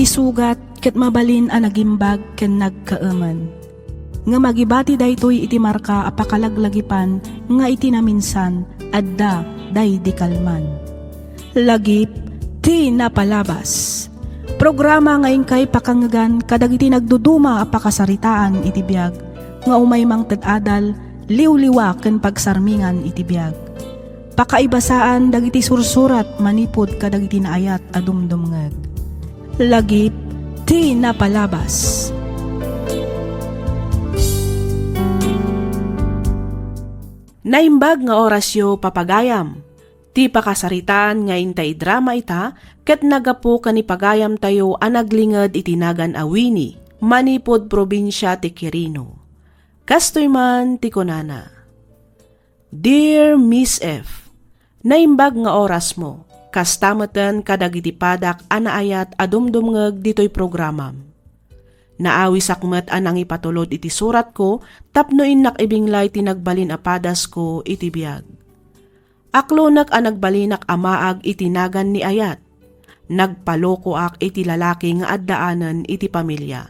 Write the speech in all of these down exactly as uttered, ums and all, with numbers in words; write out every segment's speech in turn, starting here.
Isugat ket mabalin a nagimbag ken nagkaemen. Ngem agibati daytoy iti marka a pakalaglagipan nga iti naminsan adda daydi kalman. Lagip ti napalabas. Programa nga inkay pakangegan kadagiti nagduduma a pakasaritaan iti biag nga umay mangted adal, liwliwa ken pagsarmingan iti biag. Pakaibasaan dagiti sursurat manipud kadagiti naayat a dumdumngeg. Lagip ti napalabas. Naimbag nga orasyo, papagayam. Ti pakasaritaan nga inta idrama ita ket naggapu ken ni pagayamtayo a naglinged iti nagan a Winnie, manipud probinsia ti Quirino. Kastoy man ti kunana, Dear Miss F, naimbag nga orasmo, kasta meten kadagiti padak a naayat a dumdumngeg ditoy programam. Naawisak met a nangipatulod iti suratko tapno innak ibinglay ti nagbalin a padasko iti biag. Aklonek a nagbalinak a maag iti nagan ni ayat. Nagpalokoak iti lalaki nga addaanen iti pamilia.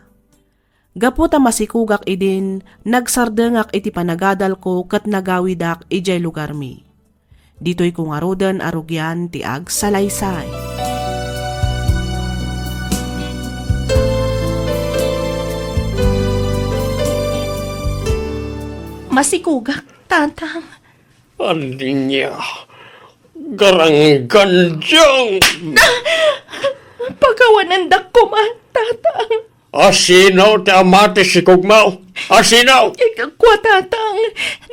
Gapu ta masikugak idin, nagsardengak iti panagadalko ket nagawidak idiay lugarmi. Ditoyko ngaruden a rugian ti agsalaysay. Masikugak, Tatang. Ania? Garanggandiang! Pakawanendak koma, Tatang. Asino ti ama ti sikugmo? Asino? Kua, Tatang,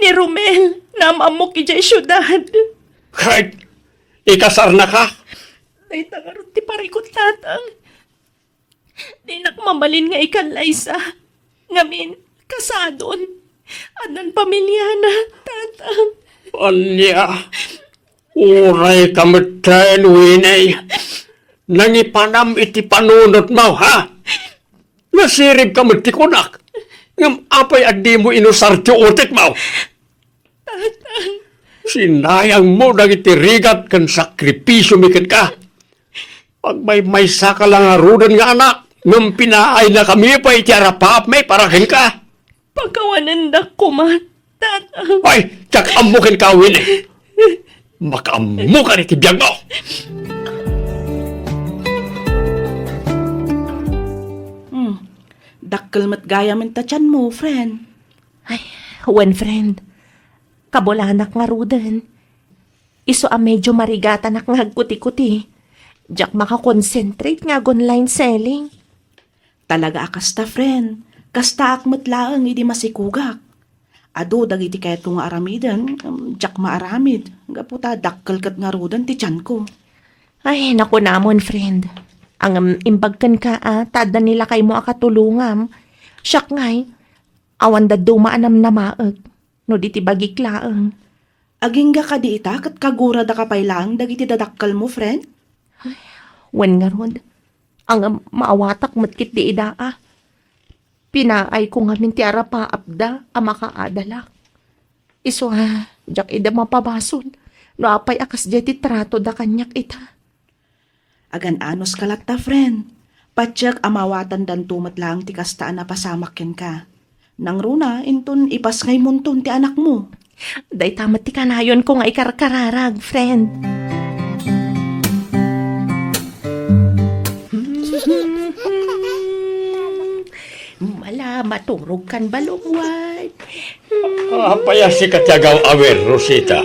ni Romel, naam-ammok idiay siudad. Ket ikasarnaka? Dayta ngarud ti parikut, Tatang. Dinak mabalin nga ikallaysa. Ngamin, kasadon. Addan pamiliana, Tatang. Ania? Uray ka metten, Winnie. Nangipanam iti panunotmo, ha? Nasiribka met ti kunak. Ngem apay a dimo inusar ti utekmo? Tatang. Sinayangmo dagiti rigat ken sakripisiomi kenka. Agmaymaysaka la ngaruden nga anak, ngem pinaayna kami pay iti arapaapmi para kenka. Pakawanendak koma, Tatang. Ay, diak ammo kenka, Winnie. Makaammokan iti biagmo. Hmm. Dakkel met gayam ta tianmo, friend. Ay, wen, friend. Kabulanak ngaruden. Isu a medyo marigatanak nga agkuti-kuti. Diak makakonsentrate nga ag-online selling. Talaga a kasta, friend. Kastaak met laeng idi masikugak. Adu dagiti kayatko nga aramiden, em, diak maaramid. Gapu ta dakkel ket ngaruden ti tianko. Ay, nakunamon, friend. Ngem imbag kenka a, ta adda ni lakaymo a katulongam. Siak ngay, awan dadduma a namnamaek. No di ti bagik laeng. Agingga kadi ita ket kaguradaka pay laeng dagiti dadakkelmo, friend? Wen ngarud, ngem maawatak met ketdi ida a. Pinaayko ngamin ti arapaapda a makaadalak. Isu a, diak ida mapabasol no apay a kasdiay ti tratoda kaniak ita. Agan-anoska latta, friend. Patiek a maawatandanto met laeng ti kasta a napasamak kenka. Nangruna, inton ipasngaymonton ti anakmo. Dayta met ti kanayonko nga ikarkararag, friend. Mala, maturog kan balumwan. Apay a sika ti agaw-awir, Rosita?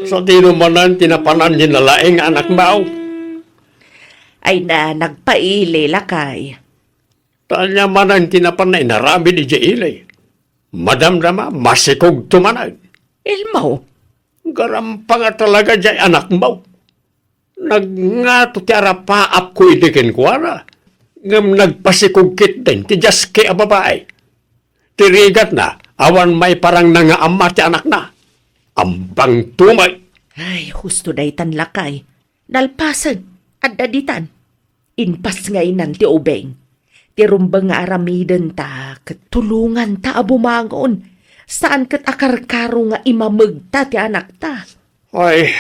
Sadino manen ti napanan ni nalaing nga anakmo? Ay na, nagpaili, lakay. Ta ania manen ti napanna inaramid idiay ili? Madamdama, masikogto manen. Ilmo? Garampang a talaga diay anakmo. Nagngato ti arapaapko idi kenkuana, ngem nagpasikog ketdin ti diaski a babai. Ti rigatna, awan maiparangna nga ama ti anakna. Ambang tumay. Ay, husto daytan, lakay. Nalpasen, adda ditan. Impasngaynan ti ubing. Ti rumbeng nga aramidenta ket tulonganta a bumangon. Saan ket a karkaro nga imamegta ti anakta. Ay,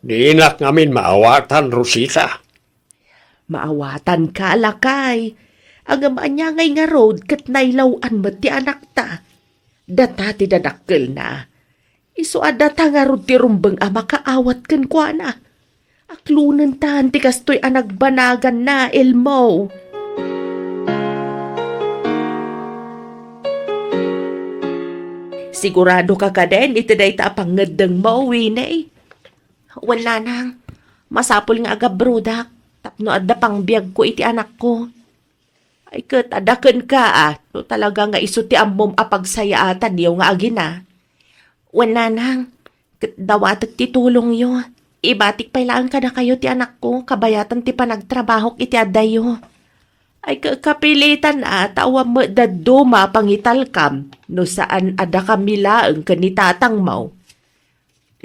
dinak ngamin maawatan, Rosita. Maawatanka, lakay. Ngem ania ngay ngarud ket nailaw-an met ti anakta? Data ti dadakkelna. Isu a data ngarud ti rumbeng a makaawat kenkuana. Aklonentan ti kastoy a nagbanaganna, Elmo. Sigurado ka kaden iti dayta a pangngeddengmo, Winnie? Wen, nanang, masapul nga agabrodak tapno adda pangbiagko iti anakko. Ay, ket adda kenka, a, no talaga nga isu ti ammom a pagsayaatanyo nga agina. Wen, nanang, ket dawatek ti tulongyo. Ibatik pay laeng kadakayo ti anakko, kabayatan ti panagtrabahok iti addayyo. Ay, ket kapilitan, a, ta awan met dadduma a pangitalkam no saan a dakami laeng ken ni tatangmo.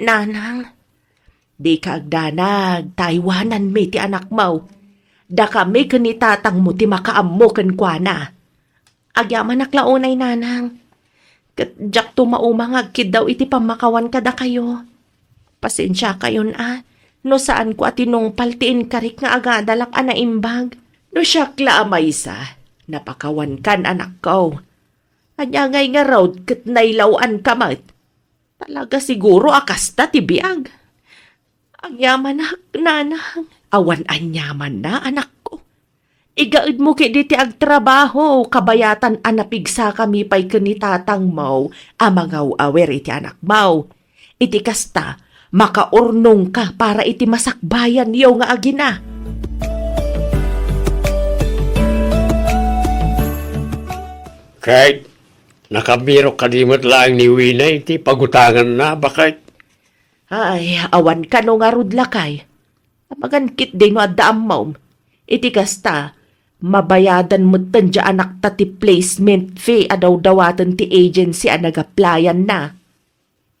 Nanang, dika agdanag, ta aywananmi ti anakmo. Dakami ken ni tatangmo ti makaammo kenkuana. Agyamanak la unay, nanang. Ket diakto mauma nga agkiddaw iti pammakawan kadakayo. Pasensiakayon a, no saanko a tinungpal ti inkarik nga agadalak a naimbag. No siak la a maysa, napakawankan, anakko. Ania ngay ngarud ket nailaw-anka met? Talaga siguro a kasta ti biag. Agyamanak, nanang. Awan aniamanna, anakko. Igaedmo ketdi ti agtrabaho, kabayatan a napigsakami pay ken ni tatangmo a mangaw-awer iti anakmo. Iti kasta, makaurnongka para iti masakbayanyo nga agina. Kay, nakabirok kadi met laeng ni Winnie iti pagutanganna, baket? Ay, awan kano ngarud, lakay. Amangan ketdi no adda ammom. Iti kasta, mabayadan metten ti anakta ti placement fee a dawdawaten ti agency a nag-applyan-na.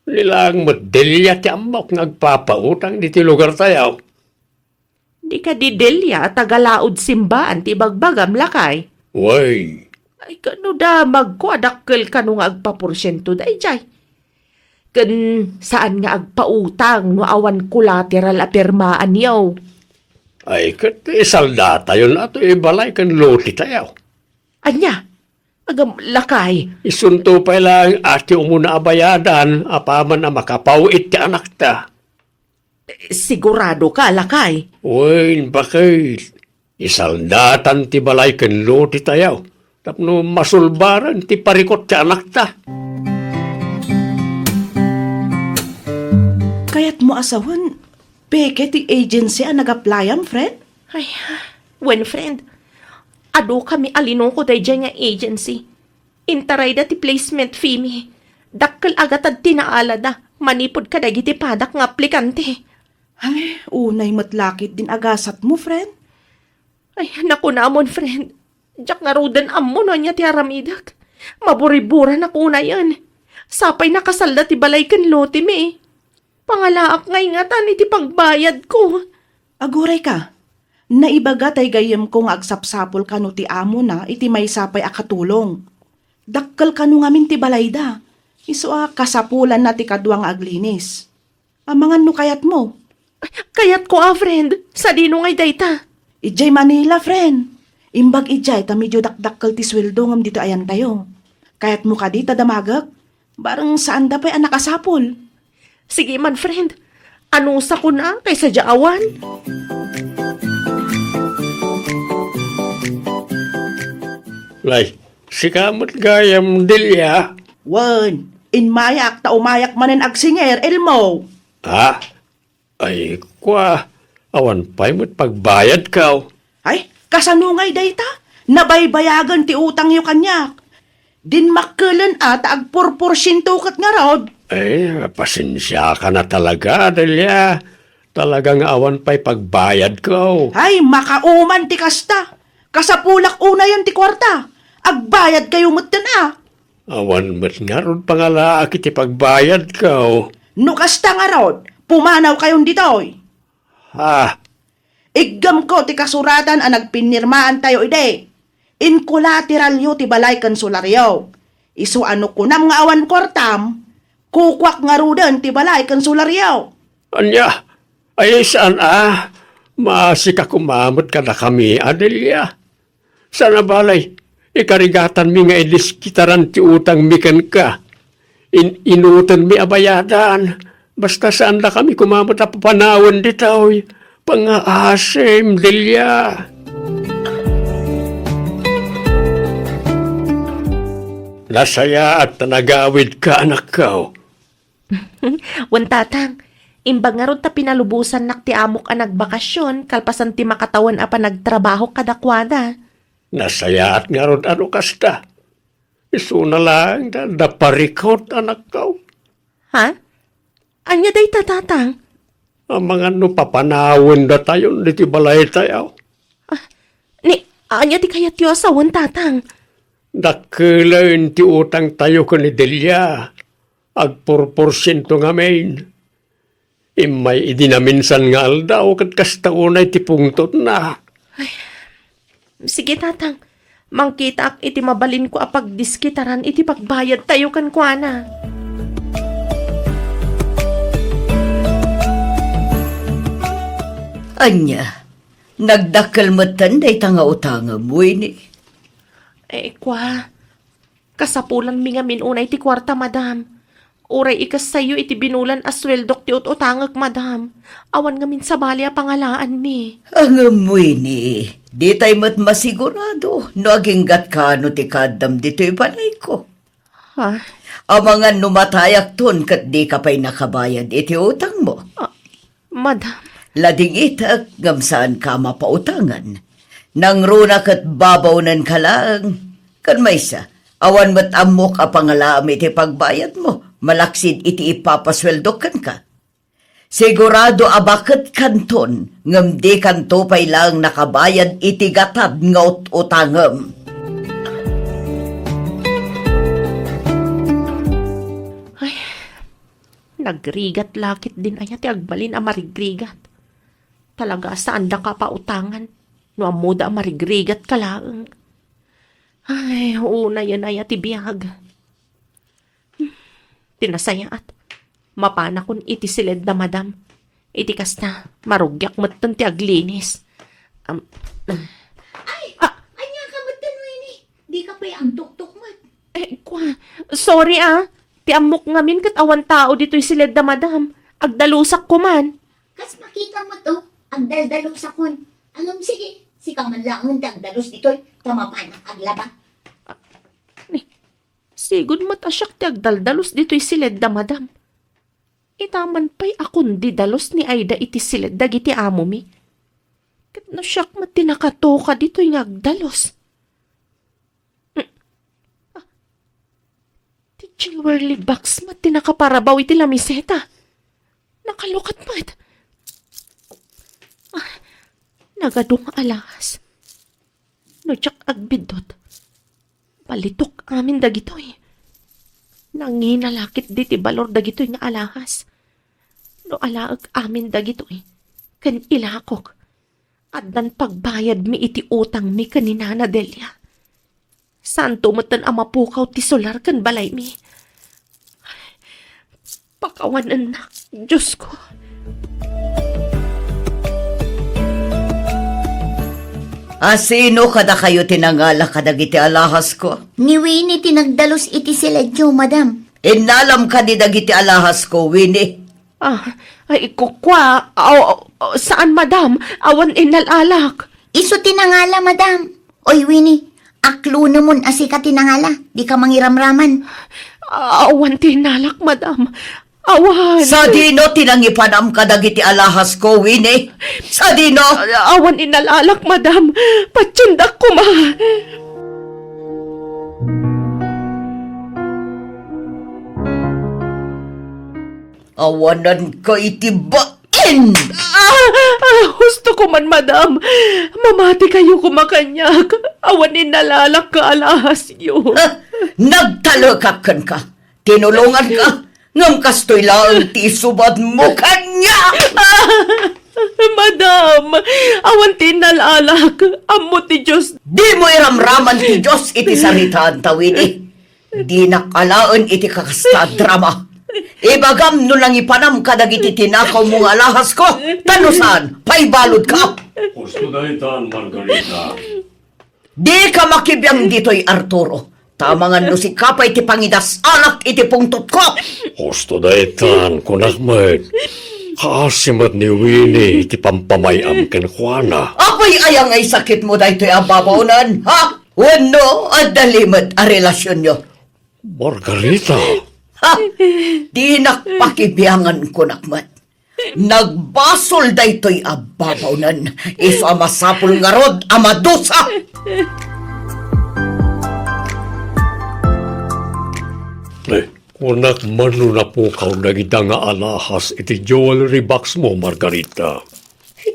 Ni laeng met Delia ti ammok nga agpapautang ditoy lugartayo. Di kadi Delia a taga-Laod Simbaan ti ibagbagam, lakay? Wen. Ay, kano damagko a dakkel kano nga agpaporsiento daydiay? Ken saan nga agpautang no awan collateral a pirmaanyo? Ay, ket isaldatayon a toy balay ken lotetayo. Ania? Agam, lakay. Isunto pay laeng a ti umuna a bayadan apaman a makapaw-it ti anakta. Sigurado ka, lakay? Wen, baket. Isaldatan ti balay ken lotetayo tapno masulbaren ti parikut ti anakta. Kayatmo a sawen, peke ti agency a nag-apply-am, friend? Ay, wen, friend. Adu kami a linuko daydiay nga agency. Intarayda ti placement fee mi. Dakkel a gatad ti naalada manipud kadagiti padak nga aplikante. Ay, unay met la ketdin agasatmo, friend. Ay, nakunamon, friend. Diak ngaruden ammo no ania ti aramidek. Maburiburanak unayen. Sapay nakasalda ti balay ken lote mi. Pangalaak ngay ngatan iti pagbayadko. Aguray ka. Naibaga tay gayyemko nga agsapsapul kano ti amona iti maysa pay a katulong. Dakkel kano ngamin ti balayda. Isu a kasapulanna ti kadua nga aglinis. Amangan no kayatmo. Kayatko a, friend. Sadino ngay dayta? Idiay Manila, friend. Imbag idiay ta medyo dakdakkel ti sueldo ngem ditoy ayantayo. Kayatmo kadi ta damagek? Bareng saanda pay a nakasapul. Sige man, friend. Anusakon a kaysa dia awan. Lay, sika met gayam, Delia? Wen, immayak ta umayak manen agsinger, Elmo. Ha? Ay, kua, awan pay met pagbayadko. Ay, kasano ngay dayta? Nabaybayagen ti utangyo kaniak. Dinmakkelen a ta agpurporsiento ket ngarud. Ay, pasensiakan a talaga, Delia. Talaga nga awan pay pagbayadko. Ay, makauman ti kasta. Kasapulak unayen ti kuarta. Agbayadkayo metten a. Awan met ngarud pangalaak iti pagbayadko. No kasta ngarud, pumanawkayon ditoy. Ha? Iggemko ti kasuratan a nagpinirmaantayo idi. Inkolateralyo ti balay ken solaryo. Isu a no kunam nga awan kuartam, kukuak ngaruden ti balay ken solaryo. Ania? Ay, saan a? Maasika koma met kadakami, Adelia. Saan a balay, ikarigatanmi nga idiskitaran ti utangmi kenka. In-, inutenmi a bayadan. Basta saandakami koma met a papanawen ditoy pangngaasim, Delia. Nasayaat ta nagawidka, anakko. Wen, Tatang, imbag ngarud ta pinalubosannak ti amok a nagbakasyon kalpasan ti makatawen a panagtrabaho kadakuada. Nasayaat ngarud a no kasta. Isuna laeng da, da parikut, anakko. Ha? Ania dayta, Tatang? Amangan no papanawendatayon ditoy balaytayo. Ah, ni, ania ti kayatyo a sawen, Tatang? Dakkelen ti utangtayo ken ni Delia. Agpurporsiento ngamin. Immay idi naminsan nga aldaw ket kasta unay ti pungtotna. Sige, Tatang. Mangkitaak iti mabalinko a pagdiskitaran iti pagbayadtayo kenkuana. Ania, nagdakkel metten dayta nga utangem, Winnie? Eh, kua, kasapulanmi ngamin unay ti kuarta, madam. Uray ikassayo iti binulan a sueldok ti ut-utangek, madam. Awan ngamin sabali a pangalaanmi. Ngem, Winnie, ditay met masigurado no aginggatkano ti kaaddam ditoy balayko. Ha? Amangan no matayakton ket dika pay nakabayad iti utangmo. Ah, madam. Ladingitek ngem saanka a mapautangan. Nangruna ket babawnen ka laeng. Ken maysa, awan met ammok a pangalaam iti pagbayadmo, malaksid iti ipapasueldo kenka. Sigurado a baket kanton, ngem dikanto pay laeng nakabayad iti gatad nga ut-utangem. Ay, nagrigat la ketdin aya ti agbalin a marigrigat. Talaga a saandaka a pautangan no ammoda a marigrigatka laeng. Ay, unayen aya ti biag. Hmm, ti nasayaat, mapanakon iti siledda, madam. Iti kasta, marugiak metten ti aglinis. Am, Ay! Ah! Ania ka metten, Winnie? Dika pay agtuktok met. Eh, kua, sorry, ah. Ti ammok ngamin ket awan tao ditoy siledda, madam. Agdalusak koman. Kas makita met, oh, agdaldalusakon. Ngem sige, sika man laengen ti agdalus ditoy, ta mapanak aglaba. Ni, sigud met a siak ti agdaldalus ditoy siledda, madam. Ita man pay a kundi dalus ni Aida iti siled dagiti amomi. Ket no siak met ti nakatoka ditoy nga agdalus. Mm. Ah, ti jewelry box met ti nakaparabaw iti lamiseta. Nakalukat met. Ah, nagadu nga alahas. No diak agbiddut, balitok amin dagitoy. Nangina la ketdi ti balor dagitoy nga alahas. No alaek amin dagitoy, ken ilakok, addan pagbayadmi iti utangmi ken ni Nana Delia. Saanto metten a mapukaw ti solar ken balaymi. Pakawanennak, Diosko. A sino kadakayo ti nangala kadagiti alahasko? Ni Winnie ti nagdalus iti siledyo, madam. Innalam kadi dagiti alahasko, Winnie? Ah, ay, ku-, kua, aw, aw, saan, madam. Awan innalalak. Isu ti nangala, madam. Oy, Winnie, aklunemon a sika ti nangala. Dika mangiramraman. Awan ti innalak, madam. Awan. Sadino ti nangipanam kadagiti alahasko, Winnie? Sadino? Awan innalalak, madam. Patiendak koma. Awananka iti bain! Ah, ah, husto koman, madam. Mamatikayo koma kaniak. Awan innalalak nga alahasyo. Ah, nagtalekak kenka. Tinulonganka. Ngem kastoy laeng ti isubadmo kaniak. Ah, madam, awan ti innalalak. Ammo ti Dios. Dimo iramraman ti Dios iti saritaanta, Winnie. Dinak alaen iti kakasta a drama. Ibagam no nangipanam kadagiti tinakawmo nga alahasko, ta no saan, paibaludka. Husto daytan, Margarita. Dika makibiang ditoy, Arturo. Ta amangan no sika pay ti pangidas-alak iti pungtotko. Husto daytan, kunak met. Kaasi met ni Winnie iti pampamay-am kenkuana. Apay aya ngay sakitmo daytoy a babawnen, ha? Wenno, adda limed a relasionyo? Margarita! Ha! Dinak pakibiangan, kunak met. Nagbasol daytoy a babawnen. Isu a masapul ngarud a madusa! Eh, kunak man no napukaw dagita nga alahas iti jewelry box mo, Margarita.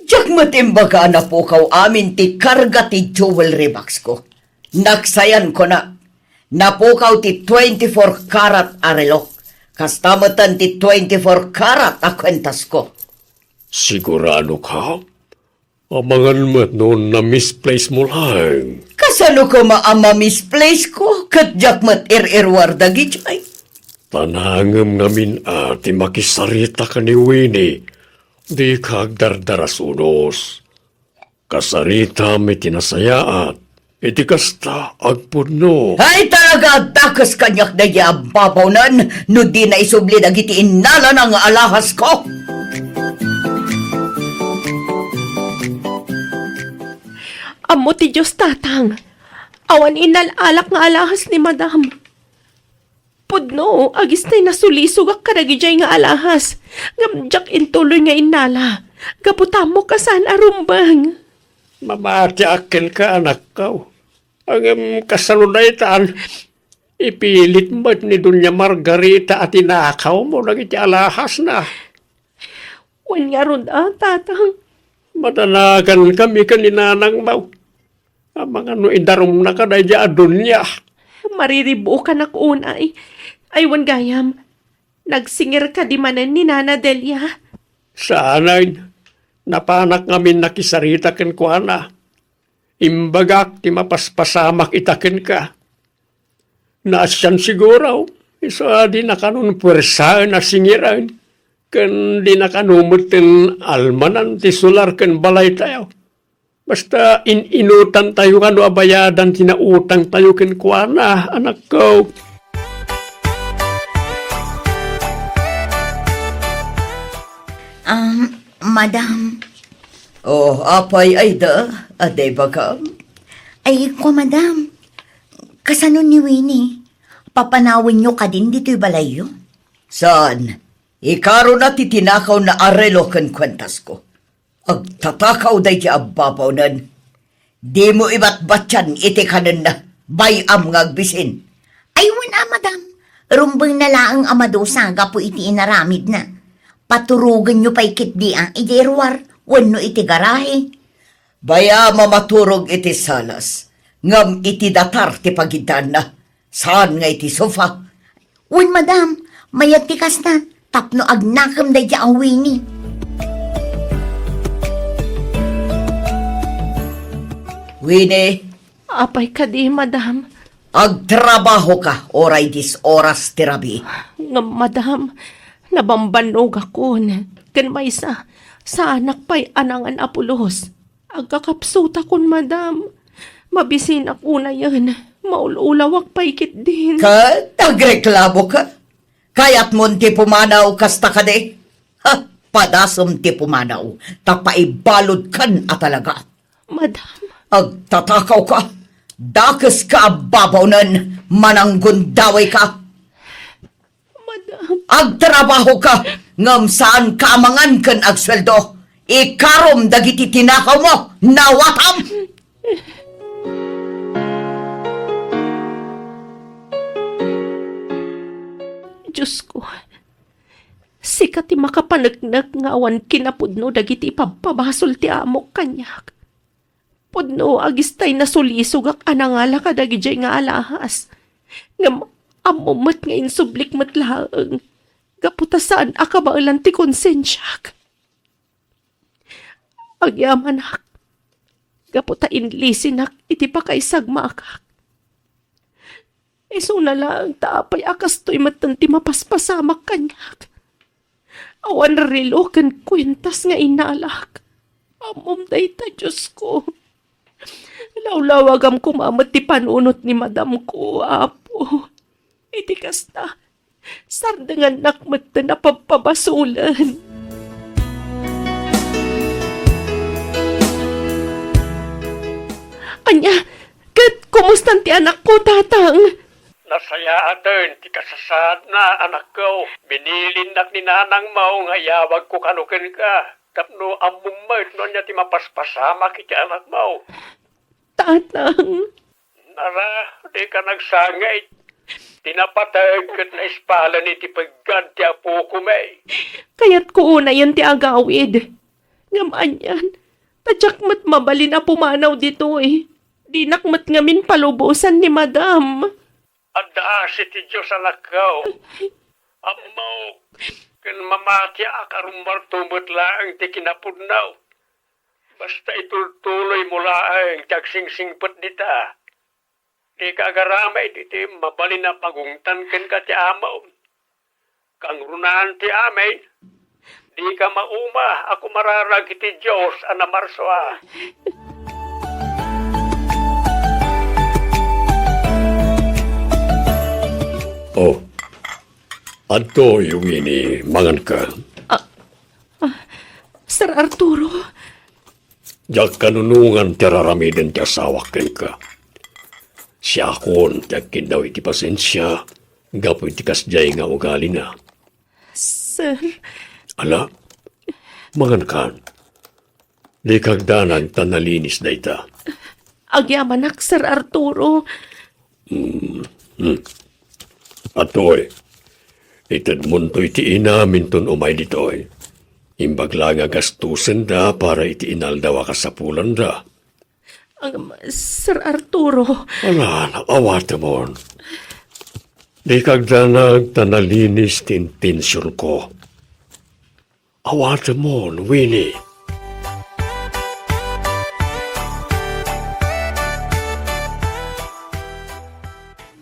Diak met imbaga a napukaw amin ti karga ti jewelry box ko. Naksayan, kunak, napukaw ti twenty-four karat a relok. Kasta metten ti twenty-four karat a kuentasko. Sigurado ka? Amangan met no na-misplace mo laeng. Kasano koma a ma-misplace ko? Ket diak met ir-iruar dagidiay. Ta nangem ngamin a ti makisarita ken ni Winnie, dika agdardarasunos. Kasaritam iti nasayaat, iti kasta, agpudno. Ay, talaga, dakes kaniak daydi a babawnen no dina isubli dagiti innalana nga alahasko. Ammo ti Dios, Tatang. Awan innal-alak nga alahas ni Madam. Pudno, agistay nasulisogak kadagidiay nga alahas, ngem diak intuloy nga innala, gapu ta ammok a saan a rumbeng. Mamatiak kenka, anakko. Ngem kasano daytan? Ipilit met ni Doña Margarita a tinakawmo dagiti alahasna. Wen ngarud a, Tatang. Madanagankami ken ni nanangmo. Amangan no idarumnaka daydi a Doña. Mariribukanak unay. Ay, wen gayam, nagsingir kadi manen ni Nana Delia? Saanen. Napanak ngamin nakisarita kenkuana. Imbagak ti mapaspasamak ita kenka. Naasian siguro, isu a dina kanon puersaen a singiren, ken dina kano metten almanan ti solar ken balaytayo. Basta in-inutantayo kano a bayadan ti nautangtayo kenkuana, anakko. Um, madam. Oh, apay, Aida, adda ibagam? Ay, kua, madam. Kasano ni Winnie? Papanawenyo kadin ditoy balayyo? Saan? Ikarona ti tinakawna a relo ken kuentasko. Agtatakaw daydi a babawnen. Dimo ibatbatian iti kanenna. Bay-am nga agbisin. Ay, wen a, madam. Rumbengna laeng a madusa gapu iti inaramidna. Paturogenyo pay ketdi a idiay ruar wenno iti garahe. Bay-am a maturog iti salas, ngem iti datar ti pagiddaanna, saan nga iti sofa. Wen, madam, mayat ti kasta, tapno agnakem daydi a Winnie. Winnie. Apay kadi, madam? Agtrabahoka, uray dis oras ti rabii. Ngem, madam, nabambannogakon. Ken maysa, saanak pay a nangan a pulos. Agkakapsutakon, madam. Mabisinak unayen. Maul-ulawak pay ketdin. Ket agreklamoka? Kayatmon ti pumanaw kasta kadi? Ha, padasem ti pumanaw, ta paibaludkan a talaga. Madam. Agtatakawka, dakeska a babawnen, mananggundawayka. Madam. Agtrabahoka, ngem saanka a mangan ken agsueldo. Ikarom dagiti tinakawmo, nawatam! Diosko, sika ti makapaneknek nga awan kinapudno dagiti ipabpabasol ti amok kaniak. Pudno, agistay nasulisogak a nangala kadagidiay nga alahas. Ngem ammo met nga insublik met laeng, gapu ta saan a kabaelan ti konsensiak. Agyamanak, gapu ta inlisinak iti pakaisagmakak. Isuna laeng ta apay a kastoy metten ti mapaspasamak kaniak. Awan relo ken kuentas nga inalak. Ammom dayta, Diosko. Lawlawagam koma met ti panunot ni madamko, Apo. Iti kasta, sardengannak metten a pabpabasolen. Ania, ket kumustan ti anakko, Tatang? Nasayaaten ti kasasaadna, anakko. Binilinnak ni nanangmo nga iyawagko kano kenka, tapno ammom met no ania ti mapaspasamak iti anakmo. Tatang. Nara, dika nagsangit. Ti napateg ket naispalen iti peggad ti apok, may. Kayatko unayen ti agawid. Ngem anian, ta diak met mabalin a pumanaw ditoy. Dinak met ngamin palubosan ni Madam. Adda asi ti Dios, anakko. Ammok, ken mamatiak a rummuarto met laeng ti kinapudno. Basta itultuloymo laeng ti agsingsingpet dita. Dika agaramid iti mabalin a pagungtan kenka ti amom. Kangrunaan ti amin, dika mauma a kumararag iti Dios a namarsua. Oh, adtoy, Winnie, manganka. Ah, ah, Sir Arturo? Diak kanunongan ti ar-aramiden ti asawak kenka. Siakon ti agkiddaw iti pasensia gapu iti kasdiay nga ugalina. Sir. Ala, mangankan. Dika agdanag ta nalinis dayta. Agyamanak, Sir Arturo. Hmm. Hmm. Atoy, itedmonto iti inaminton umay ditoy. Imbag la nga gastosenda para iti inaldaw a kasapulanda. Ang, Sir Arturo. Ala, awatemon. Dika agdanag ta nalinis ti intensionko. Awatemon, Winnie.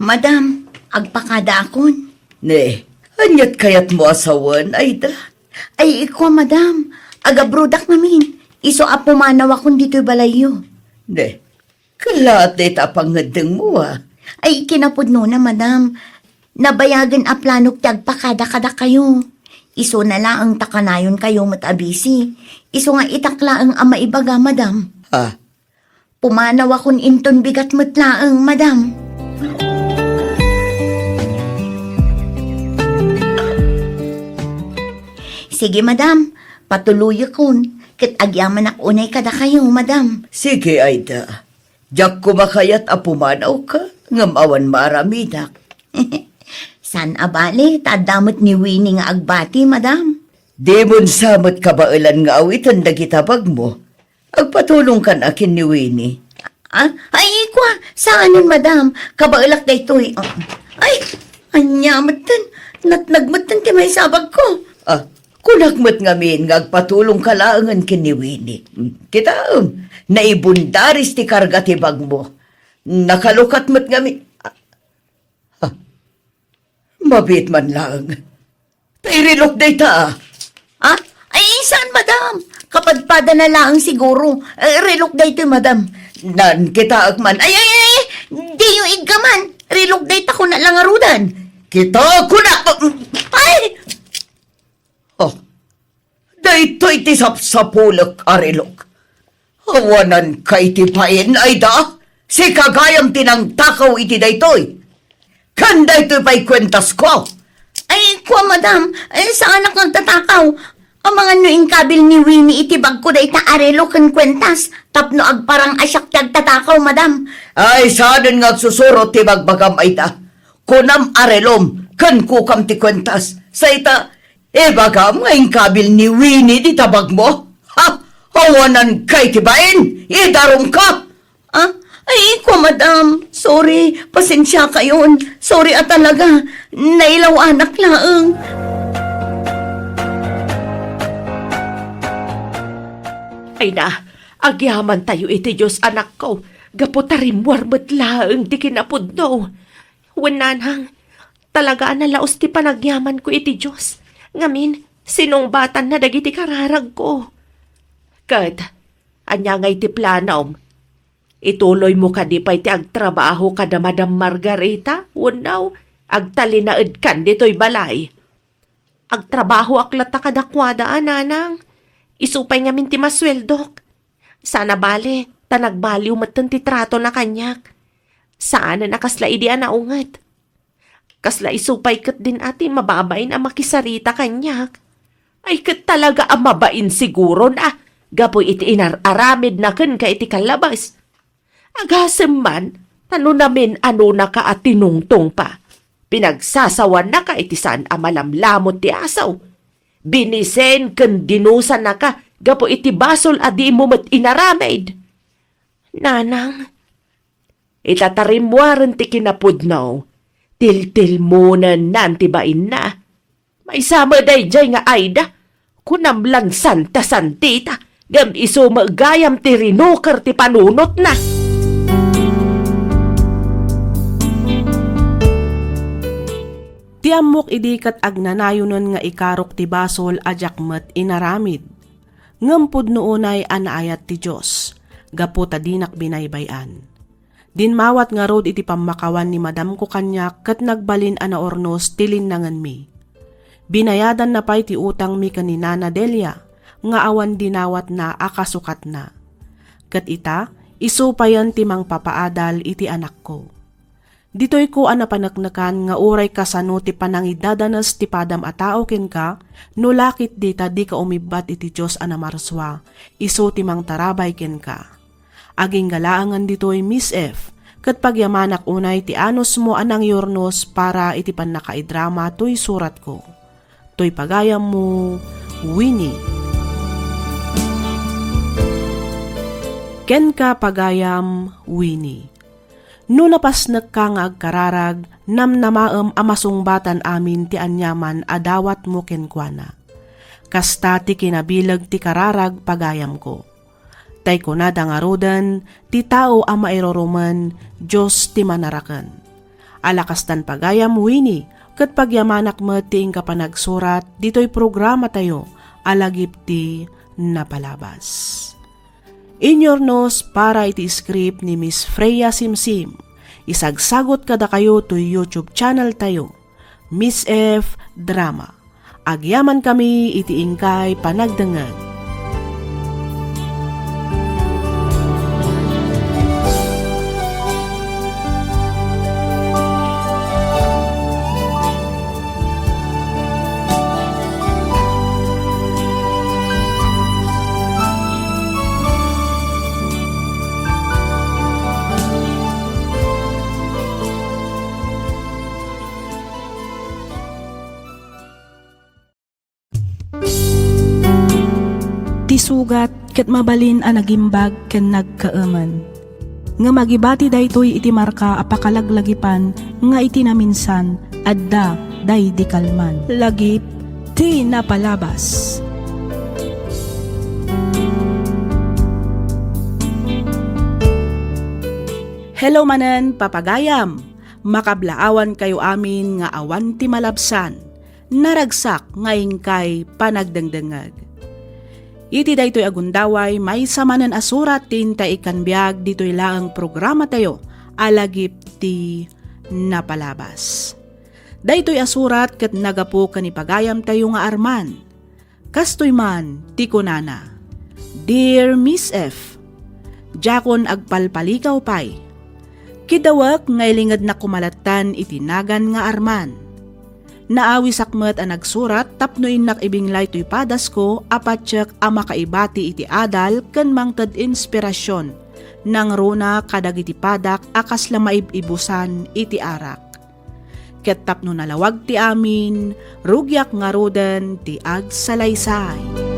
Madam, agpakadaakon. Ne, aniat kayatmo a sawen, Aida? Ay, ikua, madam. Agabrodak ngamin. Isu a pumanawakon ditoy balayyo. Ne, Kalaat dayta a pangngeddengmo, a. Ay, kinapudnona, madam. Nabayagen a planok ti agpakada kadakayo. Isuna laeng ta kanayonkayo met a busy. Isu nga itak laeng a maibaga, madam. Ha? Pumanawakon inton bigat met laeng, madam. Sige, madam. Patuloyekon. Ket agyamanak unay kadakayo, madam. Sige, Aida. Diak koma kayat a pumanawka, ngem awan maaramidak. Saan a bale, ta adda met ni Winnie nga agbati, madam. Dimon sa met kabaelan nga awiten dagiti bagmo. Agpatulongkan a ken ni Winnie. Ah, ay, ikua, saanen, madam. Kabaelak daytoy. Ah, ay, ania metten. Natnag metten ti maisabagko. Ah, kunak met ngamin nga agpatulongka laengen ken ni Winnie. Hmm, kitaem, naibundaris ti karga ti bagmo. Nakalukat met ngamin. Ah, ah, mabiit man laeng. Ta irelok dayta, a. Ah? Ay, saan, madam? Kapadpadana laeng siguro. Eh, relok daytoy, madam. Nan, kitaek man. Ay, ay, ay, ay! Diyo iggaman. Relok dayta, kuna la ngaruden. Kitaek kuna. Ay! Oh, daytoy ti sapsapulek a relok. Awananka iti bain, Aida? Sika gayam ti nangtakaw iti daytoy. Ken daytoy pay kuentasko. Ay, kua, madam, eh, saanak nga agtatakaw. Amangan no inkabil ni Winnie iti bagko dayta a relo ken kuentas tapno agparang a siak ti agtatakaw, madam. Ay, saanen nga agsusurot ti bagbagam, Aida. Kunam a relom ken kukam ti kuentas. Sa ita, Ibagam nga inkabil ni Winnie dita bagmo? Ha? Awananka iti bain? Idarumka! Ah? Ay, kua, madam. Sorry. Pasensiakayon. Sorry a talaga. Nailawanak laeng. Ay na, agyamantayo iti Dios, anakko, gapu ta rimmuar met laeng ti kinapudno. Wen, nanang, talaga a nalaus ti panagyamanko iti Dios, ngamin, sinungbatanna dagiti kararagko. Ket, ania ngay ti planom? Ituloymo kadi pay ti agtrabaho kada Madam Margarita wenno agtalinaedkan ditoy balay? Agtrabahoak latta kadakuada a, nanang. Isu pay ngamin ti masueldok. Sana bale, ta nagbaliw metten ti tratona kaniak. Saanen a kasla idi a naunget. Kasla isu pay ketdin a ti mababain a makisarita kaniak. Ay, ket talaga a mabain siguron a, gapu iti inar-aramidna kenka iti kallabas. Agasem man, ta no namin-anonaka a tinungtong pa, pinagsasawannaka iti saan a malamlamut ti asaw. Binisen ken dinusanaka gapu iti basol a dimo met inaramid. Nanang, ita ta rimmuaren ti kinapudno, tiltilmonennan ti bainna. Maysa met daydiay nga Aida, kunam lan Santa Santita, ngem isu met gayam ti rinuker ti panunotna. Ti ammok idi ket agnanayonen nga ikarok ti basol a diak met inaramid. Ngem pudno unay a naayat ti Dios, gapu ta dinak binaybay-an. Dimmawat ngarud iti pammakawan ni madamko kaniak ket nagbalin a naurnos ti linnangenmi. Binayadanna pay ti utangmi ken ni Nana Delia nga awan dinawatna a kasukatna. Ket ita, isu payen ti mangpapaadal iti anakko. Ditoyko a napaneknekan nga uray kasano ti panangidadanes ti padam a tao kenka, no la ketdi ta dika umibbat iti Dios a namarsua, isu ti mangtarabay kenka. Agingga laengen ditoy, Miss F, ket pagyamanak unay ti anusmo a nangyurnos para iti pannakaidrama toy suratko. Toy pagayammo, Winnie. Kenka, pagayam, Winnie. No napasnekka nga agkararag, namnamaem a masungbatan amin ti aniaman a dawatmo kenkuana. Kasta ti kinabileg ti kararag, pagayamko. Tay kunada ngaruden, ti tao a mairurumen, Dios ti manaraken. Ala kastan, pagayam, Winnie, ket pagyamanak met ti inka panagsurat ditoy programatayo a Lagip ti Napalabas. Inyurnos para iti script ni Miss Freya Simsim. Isagsagut kadakayo toy YouTube channel tayo, Miss F Drama. Agyamankami iti inkay panagdengngeg. Ti sugat ket mabalin a nagimbag ken nagkaemen. Ngem agibati daytoy iti marka a pakalaglagipan nga iti naminsan, adda daydi kalman. Lagip ti Napalabas. Hello manen, papagayam! Makablaawankayo amin nga awan ti malabsan. Naragsak nga inkay panagdengdengngeg. Iti daytoy a gundaway, maysa manen a surat ti intay ikkan biag ditoy laeng programatayo a Lagip ti Napalabas. Daytoy a surat ket nagapu ken ni pagayamtayo nga Arman. Kastoy man ti kunana, Dear Miss F, diakon agpalpalikaw pay. Kidawek nga ilingednak koma lattan iti nagan nga Arman. Naawisak met a nagsurat tapno innak ibinglay toy padasko a patiek a makaibati iti adal ken mangted inspirasion nangruna kadagiti padak a kasla maib-ibusan iti arak. Ket tapno nalawag ti amin, rugiak ngaruden ti agsalaysay.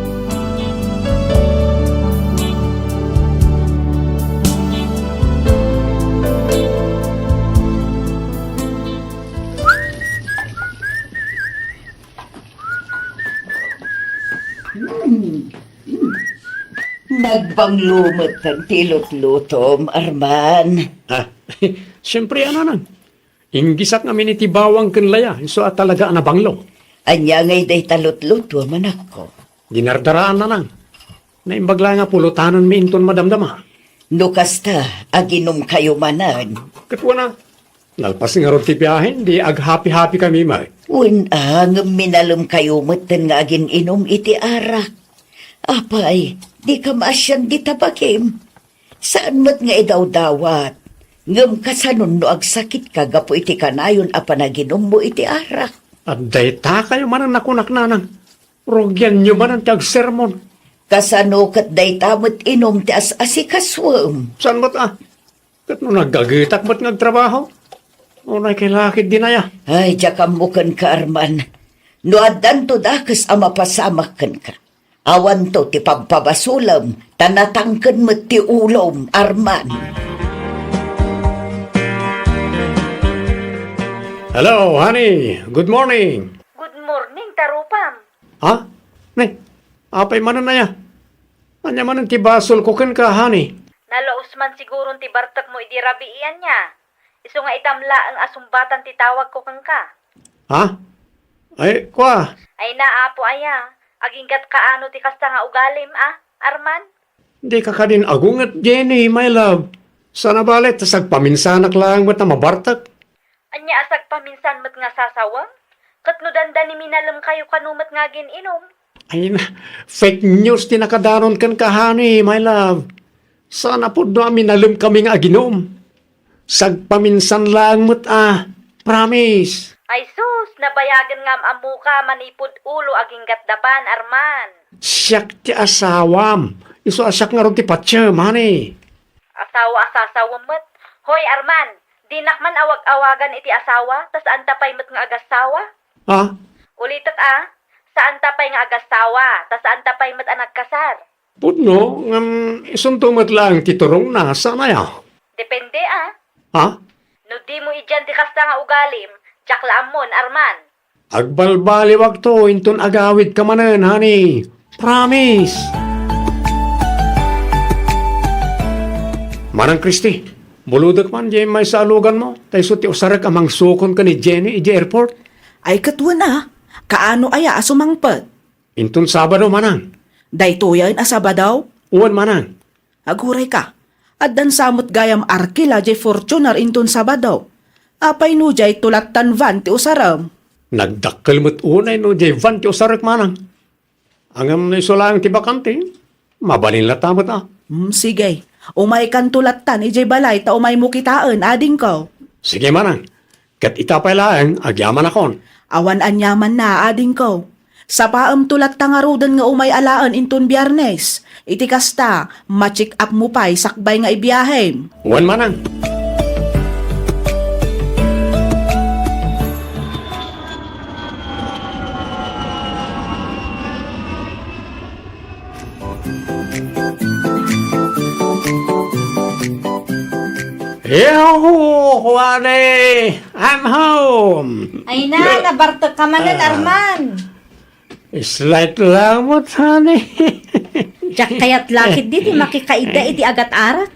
Hmm. Hmm. Nagbanglo metten ti lutlutom, Arman. Ah, siyempre, ano, Nang? Inggisak ngamin iti bawang ken laya, isu a talaga a nabanglo. Ania ngay dayta lutluto, manakko? Dinardaraan, nanang. Naimbag laeng a pulotanenmi inton madamdama. No kasta, aginumkayo manen. Ket wen a, nalpas ngarud ti biahen, di aghapi-hapi kami met. Wen a, ngem minalemkayo metten nga agin-inum iti arak. Apay, dika maasian dita bagim? Saan met nga idawdawat. Ngem kasanon no agsakitka gapu iti kanayon a panaginummo iti arak? Adda itakayo manen a kunak, nanang. Rugianyo manen ti agsermon. Kasano ket dayta met inum ti as-asikasuem? Saan met a? Ket no nagagetak met nga agtrabaho? Unay kay lakid dinaya. Ay, diak ammo kenka, Arman. No addanto dakes a mapasamak kenka, awanto ti pabpabasolem, ta natangken met ti ulom, Arman. Hello, honey. Good morning. Good morning, tarupam. Ha? Ne, apay manen aya? Ania manen ti basolko kenka, honey? Nalaus man siguron ti bartekmo idi rabii ania. Isu nga itam laeng a sumbatan ti tawagko kenka. Ha? Ay, kua. Ay na, apo aya. Aginggat kaano ti kasta nga ugalim, a, Arman? Dika kadin agunget, Jenny, my love. Saan a bale, ta sagpaminsanak laeng met a mabartek. Ania a sagpaminsan met nga sasawem? Ket no dandani minalemkayo kano met nga agin-inum? Ay na, fake news ti nakadanon kenka, honey, my love. Saan a pudno a minalemkami nga aginum. Sagpaminsan laeng met a, promise. Ay sus, nabayagen nga am-ammoka manipud ulo aginggat dapan, Arman. Siak ti asawam. Isu a siak ngarud ti patiem, honey. Asawa a sasawem met. Hoy, Arman, dinak man awag-awagan iti asawa, ta saanta pay met nga agasawa? Ha? Ulitek a, saanta pay nga agasawa, ta saanta pay met a nagkasar. Pudno, ngem isunto met laeng ti turongna, saan aya? Depende a. Ha? No dimo idian ti kasta nga ugalim, diak la ammon, Arman. Agbalbaliwakto inton agawidka manen, honey. Promise! Manang Christy, bulodek man diay maysa a luganmo, ta isu ti usarek a mangsukon ken ni Jenny idiay airport. Ay, ket wen a, kaano aya a sumangpet? Inton Sabado, manang. Daytoyen a Sabado? Wen, manang. Aguray ka, addan sa met gayam arkila jay Fortuner inton Sabado. Apay no jay tulattan van ti usarem? Nagdakkel met unay no jay van ti usarek, manang. Ngem no isu laeng ti bakante, mabalin latta met a. Hmm, sige. Umaykan tulattan ijay balay ta umaymo kitaen, adingko. Sige, manang. Ket ita pay laeng, agyamanakon. Awan aniamanna, adingko. Sapaemto latta ngaruden nga umay alaen inton Biyernes. Iti kasta, ma-check up mo pay sakbay nga ibiyahem. Wen, manang. Yahoo! Honey, I'm home! Ay na, nabartek ka manen, Ah. Arman. Slight lang met, honey. Diak kayat lakit di ti makikaida iti agat-arak.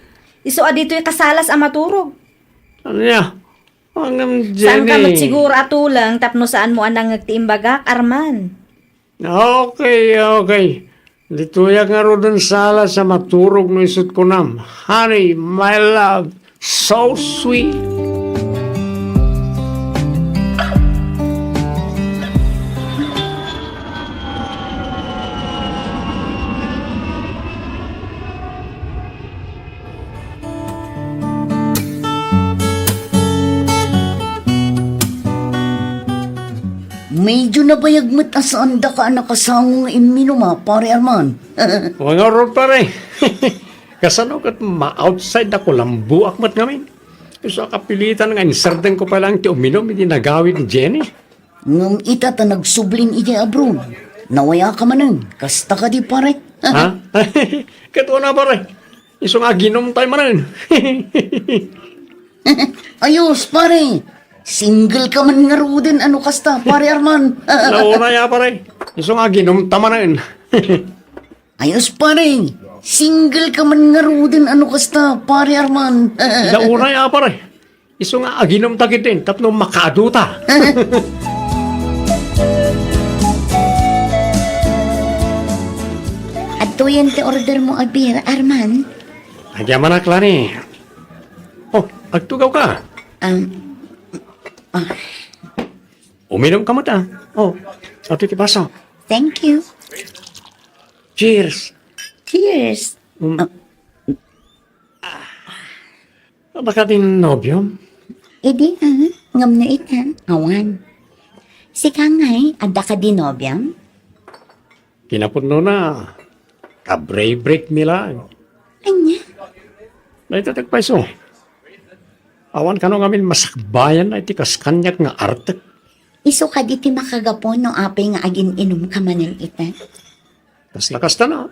Isu a ditoy kasalas a maturog. Ania? Ngem, Jenny. Saan ka met siguro a tuleng tapno saan mo a nangngeg ti imbagak, Arman? Okay, okay. Ditoyak ngaruden sala sa maturog no isut kunam. Honey, my love, so sweet. Medyo nabayag met a saan daka a nakasango nga imminum, a, Pare Arman. Wen ngarud, pare. Kasano ket ma-outside a kulambuak met ngamin? Isu a kapilitan nga insardeng ko pay laeng ti uminum iti nagawid ni Jenny. Ngem ita ta nagsublin idiay abroad. Nawaya ka manen. Kasta kadi, pare? Ha? Ket una, pare. Isu nga aginum tayo manen. Ayos, pare. Single ka man ngaruden, ano kasta, Pare Arman? Nauna ya, pare. Isu nga aginum ta manen. Ayos, pare. Single ka man ngaruden, ano kasta, Pare Arman? Nauna ya, pare. Isu nga aginumta ketdin tapno makaaduta. Adtoyen ti order mo a beer, Arman. Agyamanak, Lani. Oh, agtugawka. Um, ah. Uminumka met, a. Oh, adtoy ti baso. Thank you. Cheers. Cheers. Mm. Ah. Baka din nobiom? Idi, a, ngem no ita, awan. Sika ngay, adda kadi nobiom? Kinapudnona, kabreak-break mi laeng. Ania? Dayta ti agpayso. Awan kano ngamin masakbayanna iti kas kaniak nga artek. Isu kadi ti makagapu no apay nga agin-inumka manen ita? Kasla kasta na.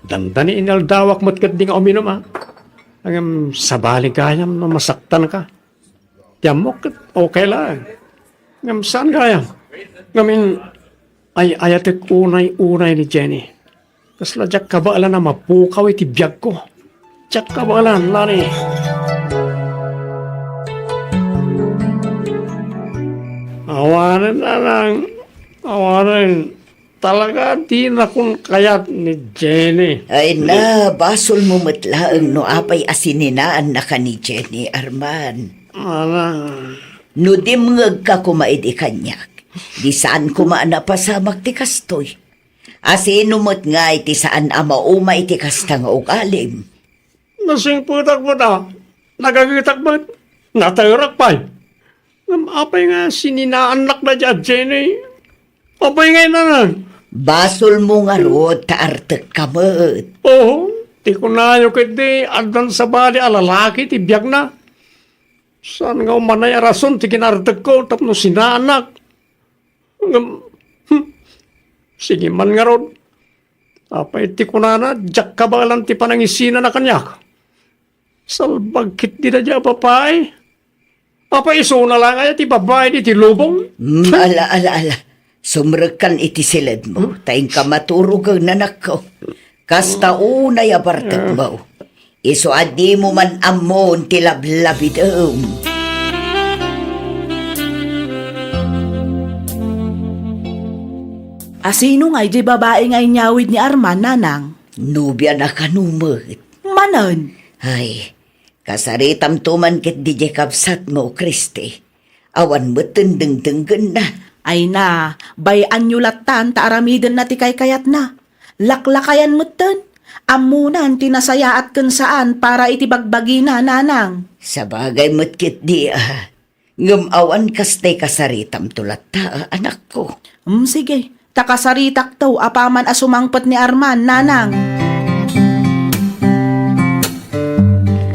Dandani inaldawak met ketdi nga uminum, a. Ngem sabali gayam no masaktanka. Ti ammok ket okay laeng. Ngem saan gayam. Ngamin, ay-ayatek unay-unay ni Jenny. Kasla diak kabaelan a mapukaw iti biagko. Diak kabaelan, Lani. Awanen, Nanang. Awanen. Talaga, dinakon kayat ni Jenny. Ay na, basolmo met laeng no apay a sininaannaka ni Jenny, Arman. Nanang. No dimngegka koma idi kaniak, di saan koma a napasamak ti kastoy. A sino met ngay ti saan a mauma iti kasta nga ugalim? Nasingpetak met, a. Nagagetak met. Naterak pay. Ngem apay nga sininaannak daydiay a Jenny? Apay nga inana? Basolmo ngarud ta artekka met. Oo, ti kunayo ketdi, addan sabali a lalaki ti biagna. Saan nga umanay a rason ti kinartekko tapno sinaannak? Ngem, hmm, sige man ngarud. Apay ti kunana, diak kabaelan ti panangisinana kaniak. Salbag ketdi daydiay a babai. Apay isuna laeng aya ti babai iti lubong? Mm, ala, ala, ala. Sumrekkan iti siledmo, hmm? Ta inka maturogen, anakko. Kasta unay a bartekmo. Isu a dimo man ammon ti lablabidem. A sino ngay diay babai nga inyawid ni Arman, Nanang? Nobiana kano met. Manen? Ay, kasaritamto man ketdi diay kabsatmo, Christy. Awan metten dengdenggenna. Ay na, bay-anyo lattan ta aramidenna ti kaykayatna. Laklakayan metten. Ammonan ti nasayaat ken saan para iti bagbagina, Nanang. Sabagay met ketdi, a. Ngem awan kastay kasaritamto latta, a, anakko. Mm, sige. Ta kasaritakto apaman a sumangpet ni Arman, Nanang.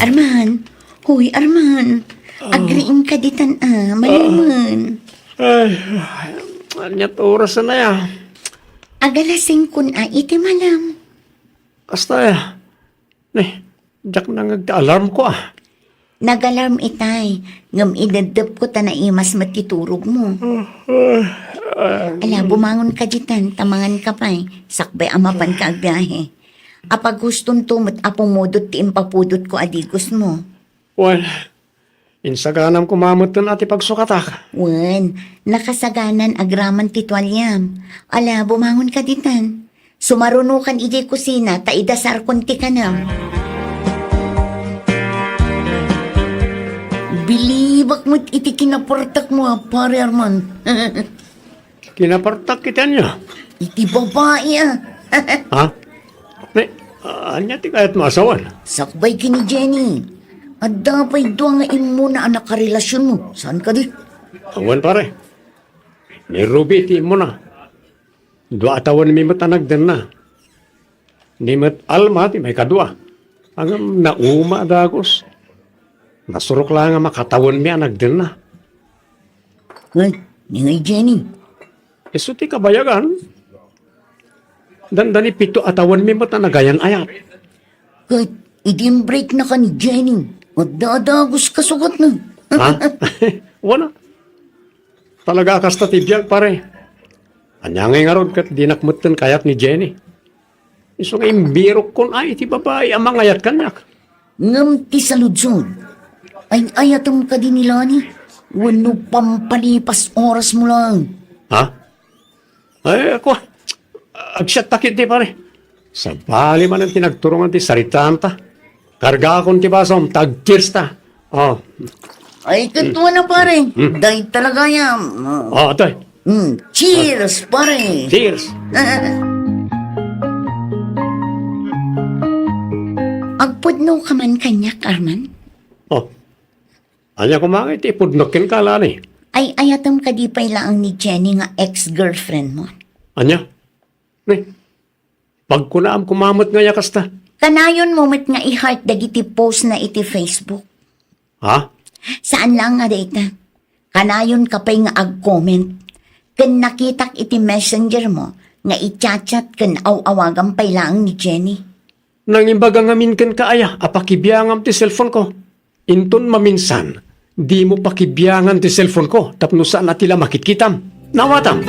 Arman, Hoy, Arman. Ah. Agriingka ditan, a, malumen. Ay, aniat oras na ya? Agalas singkon a iti malam. Kasta ya. Ne, diak nangngeg ti alarmko, a. Nagalarm itay, ngem ineddepko ta naimas met ti turogmo. Ah, ah. Ala, bumangonka ditan, ta manganka pay, sakbay a mapanka agbiahe. Apagustonto met a pumudot ti impapudotko a digosmo. Wen, insaganam koma metten a ti pagsukatak. Wen, nakasaganan agraman ti tualiam. Ala, bumangonka ditan. Sumarunokan idiay kusina ta idasarkon ti kanam. Bilibak met iti kinapartakmo a, Pare Arman. Kinapartak iti ania? Iti babai, a. Ha? Ne, ania ti kayatmo a sawen? Sakbay ken ni Jenny. Adda pay dua nga immuna a nakarelasionmo. Saan kadi? Awan, pare. Ni Ruby ti immuna. Dua a tawenmi met a nagdenna. Ni met Alma ti maikadua. Ngem nauma a dagus. Nasurok la nga makatawenmi a nagdenna. Wen, ni ngay Jenny? Isu ti kabayagan. Dandani pito a tawenmi met a nagayan-ayat. Ket idi imbreaknaka ni Jenny, adda a dagus kasugotna. Ha? Wen a. Talaga a kasta ti biag, pare. Ania ngay ngarud ket dinak metten kayat ni Jenny? Isu nga imbirokkon a iti babai a mangayat kaniak. Ngem ti saludsod, Ay-ayatem kadi ni Lani? Wenno pampalipas orasmo laeng? Ha? Ay, ako, agsiatta ketdi, pare. Sabali manen ti nagturongan ti saritaanta. Kargaakon ti basom, ta ag-cheers ta. Oh. Ay, ket wen a, pare. Hmm. Dayta la gayam. Oh. Oh, atoy. Hmm. Cheers, pare. Cheers. Agpudno ka man kaniak, Arman? Oh. Ania koma ngay ti ipudnok kenka, Lani? Ay-ayatem kadi pay laeng ni Jenny nga ex-girlfriend mo? Ania? Ni, pagkunaam koma met ngay a kasta. Kanayonmo met nga i-heart dagiti post na iti Facebook. Ha? Saan laeng a dayta. Kanayonka pay nga ag-comment. Ken nakitak iti messenger mo nga i-chat-chat ken aw-awagam pay laeng ni Jenny. Nangimbaga ngamin kenka aya a pakibiangam ti cellphone ko. Inton maminsan, dimo pakibiangan ti cellphone ko tapno saan a ti la makitkitam. Naawatam.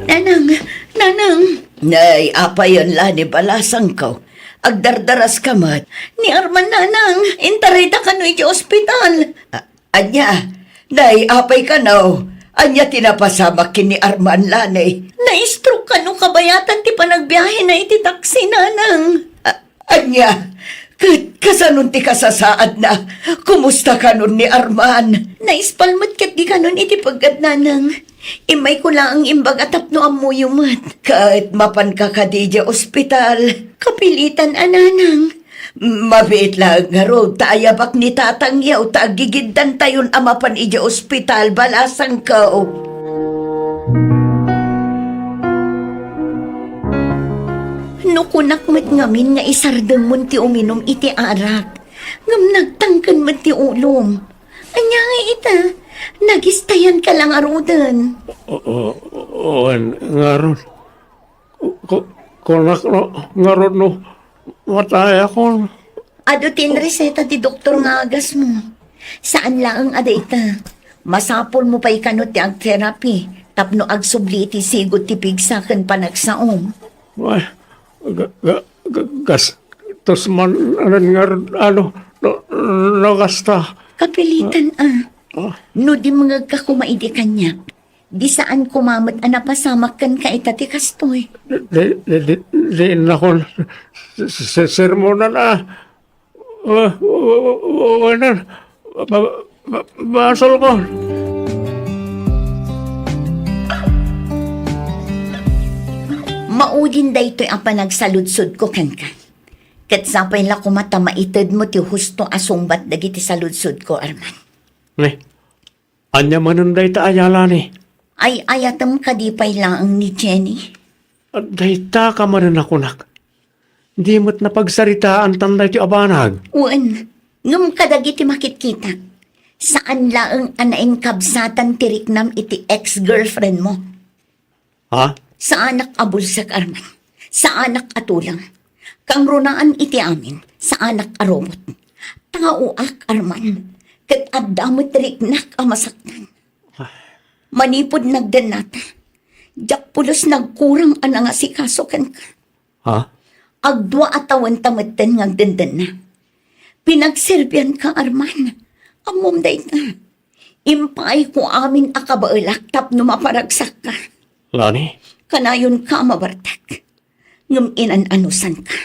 Nanang, nanang. Nay, apayen la ni balasangko. Agdardaras ka met. Ni Arman, nanang, intarayda kano iti ospital. A-, Ania, nay, apay kano? Ania ti napasamak ken ni Arman, Lani? Na-stroke kano kabayatan ti panagbiahena iti taksi, nanang. A-, ania? Ket kasanon ti kasasaadna? Kumusta kanon ni Arman? Naispal met ketdi kanon iti peggad, nanang. Immayko laeng imbaga tapno ammoyo met. Ket mapanka kadi idiay ospital? Kapilitan a, nanang. Mabiit laeng ngarud ta ayabak ni tatangyo ta aggigiddantayon a mapan idiay ospital, balasangko. No kunak met ngamin nga isardengmon ti uminum iti arak, ngem nagtangken met ti ulom. Ania ngay ita? Nagistayanka la ngaruden. O, o, wen, ngarud. Ku-, kunak no, ngarud no, matayakon. Adu ti inreseta ti doktor nga agasmo. Saan laeng a dayta. Masapulmo pay kano ti ag-therapy tapno agsubli iti sigud ti pigsa ken panagsaom. Ay, ga-, ga-, ga-, gastos man, anan nga, ano, no, no, gasta. Kapilitan a. Ah. No dimngegka koma idi kaniak, di saan koma met a napasamak kenka ita ti kastoy. Di, di, di, di, di nakon, se-, se-, sermonan a. Wa-, wa-, wa-, wa-, wanan, ba-, ba-, basolkon. Maudin daytoy a panagsaludsodko kenka. Ket sapay la koma ta maitedmo ti husto a sungbat dagiti saludsodko, Arman. Ne, ania manen dayta aya, Lani? Ay-ayatem kadi pay laeng ni Jenny? Dayta ka manen a kunak. Di met napagsaritaantan daytoy a banag. Wen, ngem kadagiti makitkitak, saan laeng a nainkabsatan ti riknam iti ex-girlfriend mo. Ha? Saanak a bulsek, Arman. Saanak a tulang. Kangrunaan iti amin, saanak a robot. Taoak, Arman. Ket adda met riknak a masaktan. Manipud nagdennata, diak pulos nagkurang a nangasikaso kenka. Ha? Agdua a tawenta metten nga agdendenna. Pinagserbianka, Arman. Ammom dayta. Impaayko amin a kabaelak tapno maparagsakka. Lani? Kanayonka a mabartek. Ngem inan-anusanka.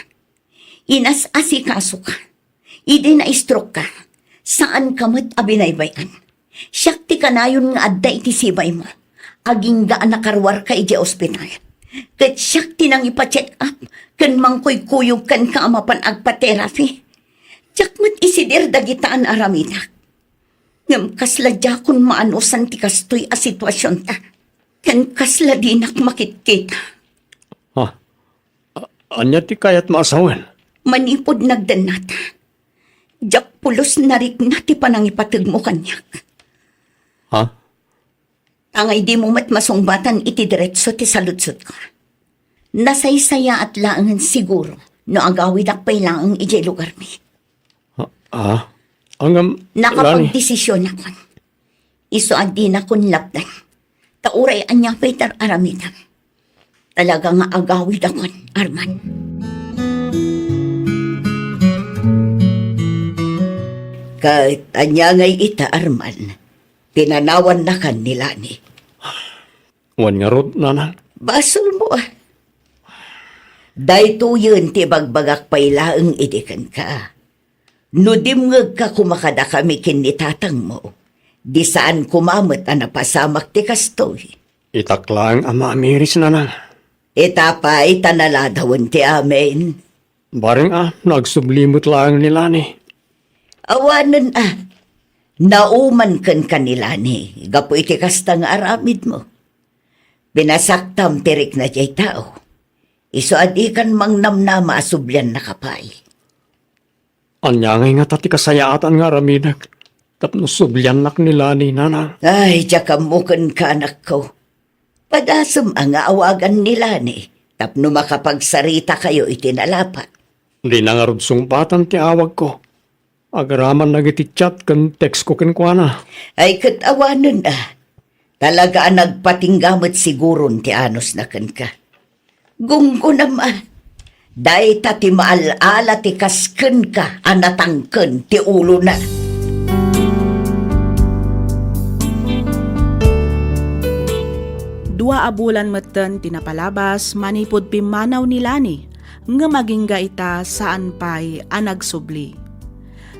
Inas-asikasoka. Idi na-stroke ka, saanka met a binaybay-an. Siak ti kanayon nga adda iti sibaymo. Agingga a nakaruarka idiay ospital. Ket siak ti nangipa-check up ken mangkuykuyog kenka a mapan agpa-therapy. Diak met isidir dagita a naaramidak. Ngem kasla diakon maanusan ti kastoy a situasionta. Ken kasla dinak makitkita. Ha? A-, ania ti kayatmo a sawen? Manipud nagdennata, diak pulos narikna ti panangipategmo kaniak. Ha? Tangay dimo met masungbatan iti diretso ti saludsodko. Nasaysayaat laengen siguro no agawidak pay laeng idiay lugarmi. Ah, ah. Ngem, Lani. Nakapagdesisionakon. Isu a dinakon lapdan. Ta uray ania pay ti ar-aramidem. Talaga nga agawidakon, Arman. Ket ania ngay ita, Arman? Pinanawannakan ni Lani. Wen ngarud, Nanang? Basolmo, a. Daytoyen ti ibagbagak pay laeng idi kenka. No dimngegka koma kadakami ken ni tatangmo, di saan koma met a napasamak ti kastoy. Itak laeng a maamiris, Nanang. Ita pay ta naladawen ti amin. Bareng a, no agsubli met laeng ni Lani. Awanen a, nauman kenka ni Lani gapu iti kasta nga aramidmo. Pinasaktam ti rikna diay tao. Isu a dikan mangnamnama a subliannaka pay. Ania ngay ngata ti kasayaatan nga aramidek tapno subliannak ni Lani, Nanang? Ay, diak ammo kenka, anakko. Padasem a nga awagan ni Lani tapno makapagsarita kayo iti nalapat. Dina ngarud sungbatan ti awagko. Agraman dagiti chat ken text ko kenkuana. Ay, ket awanen a. Talaga a nagpatingga met siguron ti anusna kenka. Gunggonam a. Dayta ti maal-ala ti kas kenka a natangken ti ulona. Dua a bulan metten ti napalabas manipud pimmanaw ni Lani, ngem agingga ita saan pay a nagsubli.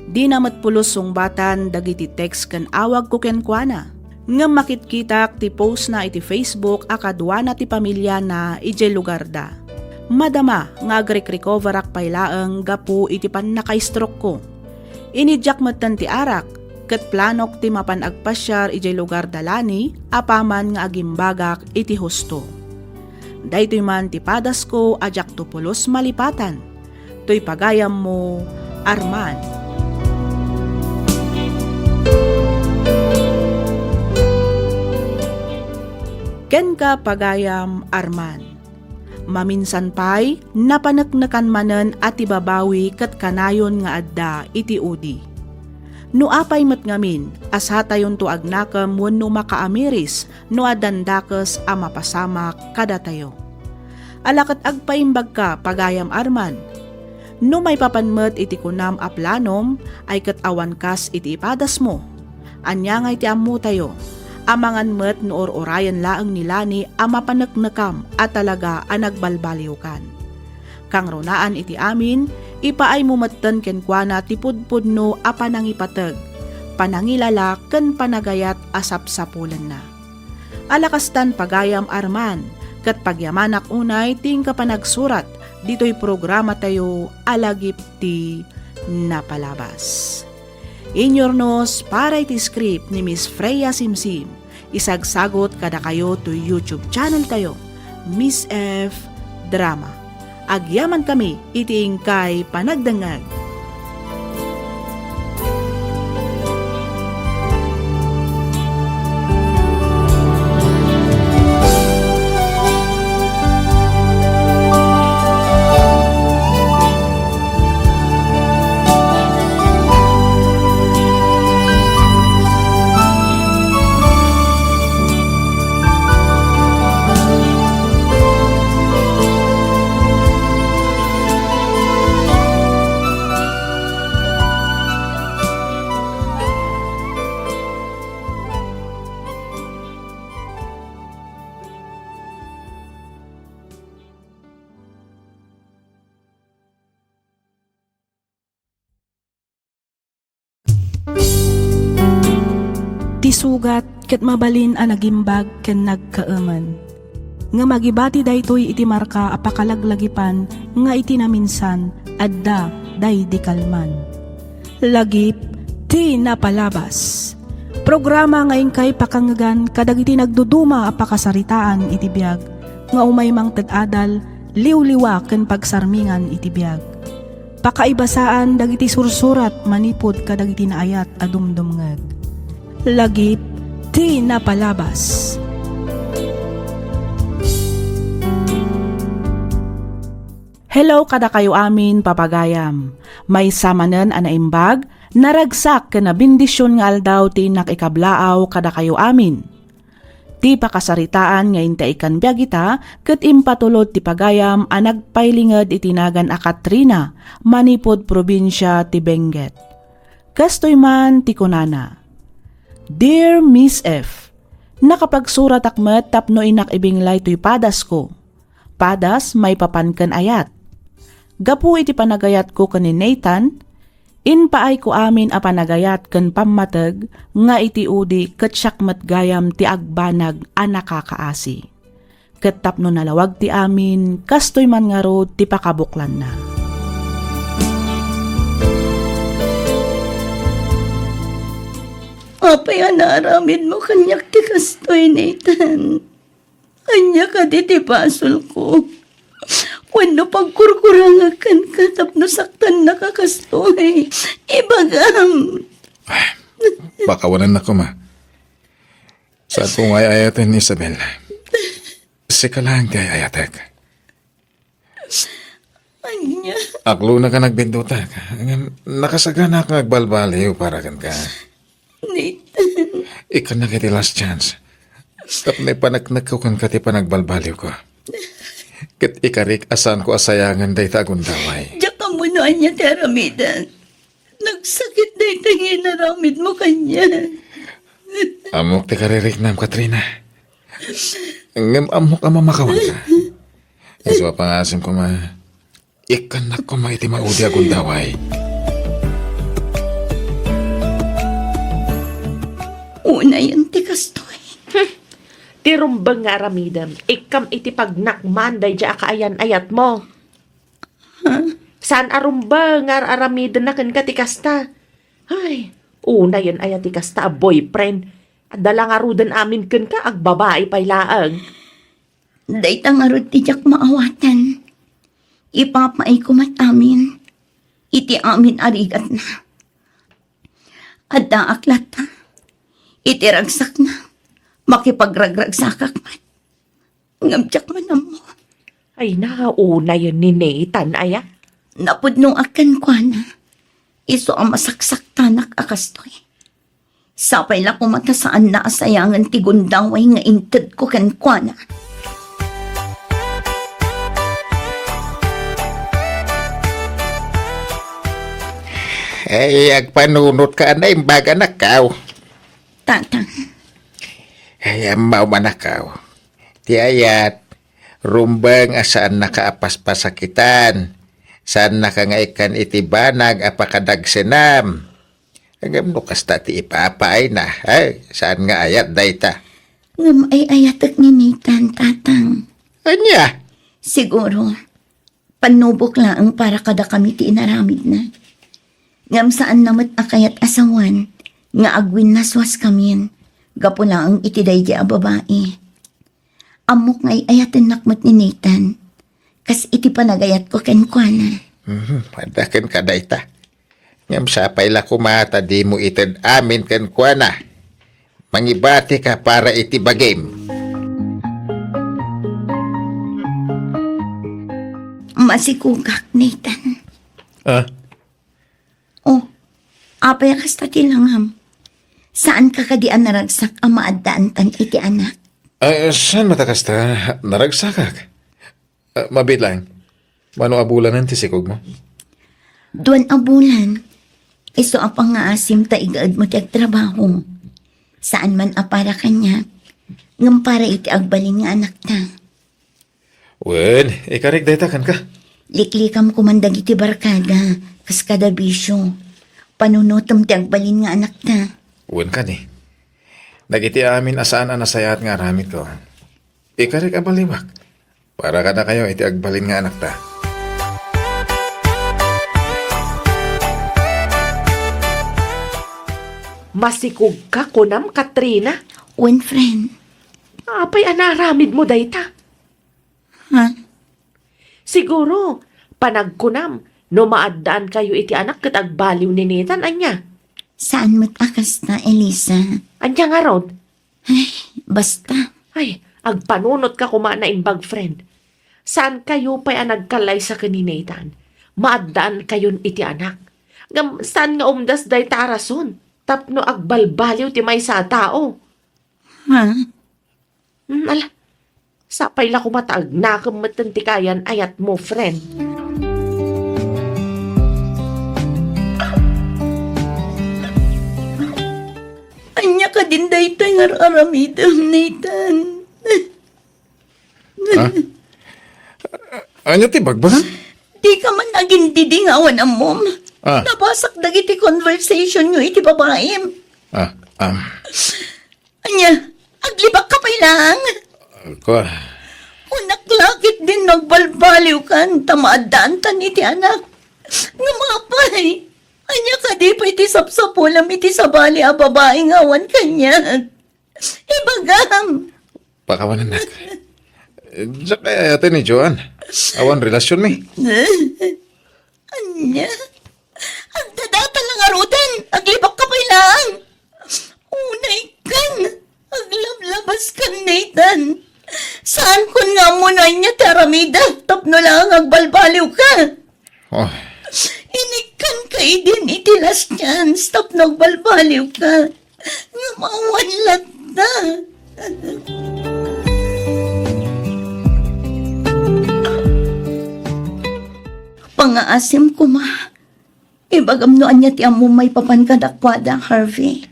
Dina met pulos sungbatan dagiti text ken awagko kenkuana. Ngem makitkitak ti postna iti Facebook a kaduana ti pamiliana idiay lugarda. Madama nga agrekrecoverak pay laeng gapu iti pannakaistroke-ko. Inidiak metten ti arak, ket planok ti mapan agpasiar idiay lugarda Lani apaman nga agimbagak iti husto. Daytoy man ti padasko a diakto pulos malipatan. Toy pagayammo, Arman. Kenka, pagayam Arman. Maminsan pay, napaneknekan manen a ti babawi ket kanayon nga adda iti udi. No apay met ngamin a satayonto agnakem wenno makaamiris no addan dakes a mapasamak kadatayo. Ala ket agpaimbagka, pagayam Arman. No maipapan met iti kunam a planom, ay ket awan kas iti ipadasmo. Ania ngay ti ammotayo? Amangan met no ur-urayen laeng ni Lani a mapaneknekam a talaga a nagbalbaliwkan. Kangrunaan iti amin, ipaaymo metten kenkuana ti pudpudno a panangipateg, panangilala ken panagayat a sapsapulenna. Ala kastan, pagayam Arman, ket pagyamanak unay ti inka panagsurat ditoy programatayo a Lagip ti Napalabas. Inyurnos para iti script ni Miss Freya Simsim, isagsagut kadakayo toy YouTube channel tayo, Miss F Drama. Agyamankami iti inkay panagdengngeg. Ti sugat ket mabalin a nagimbag ken nagkaemen. Ngem agibati daytoy iti marka a pakalaglagipan nga iti naminsan, adda daydi kalman. Lagip ti Napalabas. Programa nga inkay pakangngegan kadagiti nagduduma a pakasaritaan iti biag, nga umay mangted adal, liwliwa ken pagsarmingan iti biag. Pakaibasaan dagiti sursurat manipud kadagiti naayat a dumdumngeg. Lagip ti Napalabas. Hello kadakayo amin, papagayam. Maysa manen a naimbag, naragsak ken nabendision nga aldaw ti innak ikablaaw kadakayo amin. Ti pakasaritaan nga intay ikkan biag ita ket impatulod ti pagayam a nagpailinged iti nagan a Katrina manipud probinsia ti Benguet. Kastoy man ti kunana, "Dear Miss F, nakapagsuratak met tapno innak ibinglay toy padasko. Padas maipapan ken ayat. Gapu iti panagayatko ken ni Nathan, impaayko amin a panagayat ken pammateg nga iti udi ket siak met gayam ti agbanag a nakakaasi." Ket tapno nalawag ti amin, kastoy man ngarud ti pakabuklanna. Apay a naaramidmo kaniak ti kastoy, Nathan? Ania kadi ti basolko? Wenno pagkurkurangak kenka tapno saktannaka kastoy? Ibagam. Pakawanennak koma. Saanko nga ay-ayaten, Isabel. Sika laeng ti ay-ayatek. Ania? Aklona ka nagbindutak. Ngem nakasaganak nga agbalbaliw para kenka. Nathan. Ikkannak iti last chance. Tapno ipaneknekko kenka ti panagbalbaliwko. Ket ikarik a saanko a sayangen dayta a gundaway. Diak ammo no ania ti aramidek. Nagsakit dayta nga inaramidmo kaniak. Ammok ti kaririknam, Katrina. Ngem ammok a mamakawanka. Isu a pangasim koma, ikkannak koma iti maudi a gundaway. Unayen ti kastoy. Hmm. Ti rumbeng nga aramidem, ikkam iti pagnakman daydiay a kaayan-ayatmo. Saan a rumbeng nga ar-aramidenna kenka ti kasta. Ay, unayen aya ti kasta a boyfriend. Adda la ngaruden amin kenka, agbabai pay laeng. Dayta ngarud ti diak maawaten. Ipapaayko met amin iti amin a rigatna. Addaak latta iti ragsakna, makipagragragsakak met. Ngem diak man ammo. Ay, naunayen ni Nathan aya? Napudnoak kenkuana. Isu a masaksaktanak a kastoy. Sapay la koma ta saanna a sayangen ti gundaway nga intedko kenkuana. Ay, agpanunotka a naimbag, anakko. Tatang. Ay, ammo, anakko. Ti ayat, rumbeng a saannaka a paspasakitan. Saannaka nga ikkan iti banag a pakadagsenam. Ngem no kasta ti ipapaayna, ay, saan nga ayat dayta. Ngem ay-ayatek ni Nathan, Tatang. Ania? Siguro, pannubok laeng para kadakami ti inaramidna. Ngem saanna met a kayat a sawen nga agwinnaswaskamin gapu laeng iti daydi a babai. Ammok nga ay-ayatennak met ni Nathan, kas iti panagayatko kenkuana. Mhm, adda kenka dayta. Ngem sapay la koma ta dimo ited amin kenkuana. Mangibatika para iti bagim. Masikugak, Nathan. Ah? Oh, apay a kasta ti langam? Saanka kadi a naragsak a maaddaantan iti anak? Ah, saan met a kasta? Naragsakak. Ah, mabiit laeng. Mano a bulanen ti sikogmo? Duan a bulan. Isu a pangngaasim ta igaedmo ti agtrabaho. Saan man a para kaniak, ngem para iti agbalin nga anakta. Wen, ikarik dayta kenka. Liklikam koman dagiti barkada, kas kada bisio. Panunotem ti agbalin nga anakta. Wen kadi. Dagiti amin a saan a nasayaat nga aramidko. Ikarik a baliwak. Para kadakayo iti agbalin nga anakta. Masikogka, kunam, Katrina? Wen, friend. Apay a naaramidmo dayta? Ha? Siguro, panagkunam, no maaddaankayo iti anak ket agbaliw ni Nathan, ania? Saan met a kasta, Elisa. Ania ngarud? Ay, basta. Ay, agpanunotka koma a naimbag, friend. Saankayo pay a nagkallaysa ken ni Nathan. Maaddaankayon iti anak. Ngem saan nga umdas dayta a rason tapno agbalbaliw ti maysa a tao. Ha? Hmm, ala. Sapay la koma ta agnakem metten ti kaayan-ayatmo, friend. ar-aramidem, Nathan. Ha? Ania ti bagbagam? Dika man agindidi nga awan ammom. Ah. Nabasak dagiti conversationyo iti babaim. Ah, um. Ania, aglibakka pay laeng? Kua. Kunak la ketdin no agbalbaliwkan ta maaddaantan iti anak. Ngem apay, ania kadi pay ti sapsapulem iti sabali a babai nga awan kaniak? Ibagam. Pakawanennak. Diak kayat ni Joan. Awan relasionmi. Ania? Agdadata la ngaruden, aglibakka pay laeng. Unaykan, aglablabaskan, Nathan. Saankon nga ammo no ania ti aramidek tapno laeng agbalbaliwka. Oh. Inikkanka idin iti last chance tapno agbalbaliwka. Ngem awan latta. Pangaasim koma. Ibagam no ania ti ammom maipapan kadakuada, Harvey.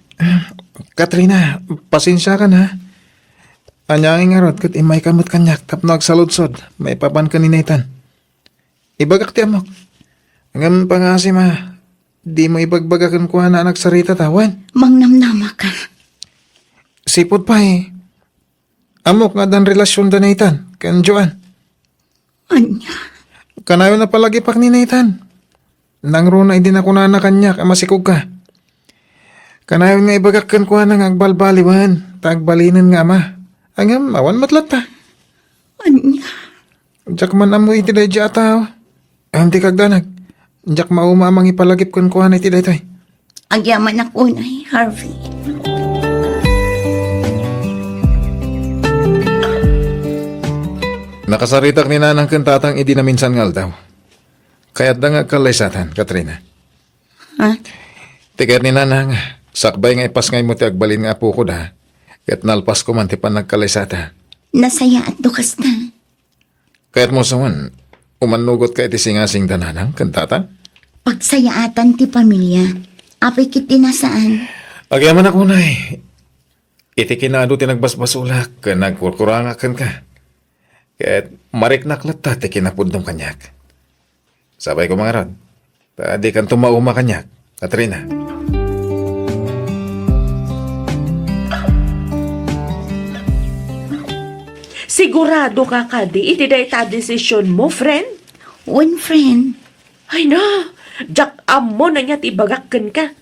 Katrina, pasensiakan, ha? Ania ngay ngarud ket immayka met kaniak tapno agsaludsod maipapan ken ni Nathan. Ibagak ti ammok. Ngem pangaasim a, dimo ibagbaga kenkuana a nagsaritata, wen? Mangnamnamaka. Sipud pay, ammok nga addan relasionda ni Nathan ken Joan. Ania? Kanayon a palagipak ni Nathan. Nangruna idi nakunana kaniak a masikogka. Kanayon nga ibagak kenkuana nga agbalbaliwen ta agbalinen nga ama. Ngem awan met latta. Ania? Diak man ammo iti daydiay a tao. Awan ti kagdanag. Diak mauma a mangipalagip kenkuana iti daytoy. Agyamanak unay, Harvey. Nakasaritak ni Nanang ken Tatang idi naminsan nga aldaw. Kayatda nga agkallaysatan, Katrina. Ha? Ti kayat ni Nanang, sakbay nga ipasngaymo ti agbalin nga apokoda, ket nalpasko man ti panagkallaysata. Nasayaatto kasta. Kayatmo sa man, umannugotka iti singasingda Nanang ken Tatang? Pagsayaatan ti pamilia. Apay ket ti nasaan? Agyamanak unay, iti kinaadu ti nagbasbasolak ken nagkurkurangak kenka. Ket mariknak latta ti kinapudnom kaniak. Sapay koma ngarud, ta dikanto mauma kaniak, Katrina. Siguradoka kadi iti dayta a desisionmo, friend? Wen, friend. Ay na, diak ammo no ania ti ibagak kenka.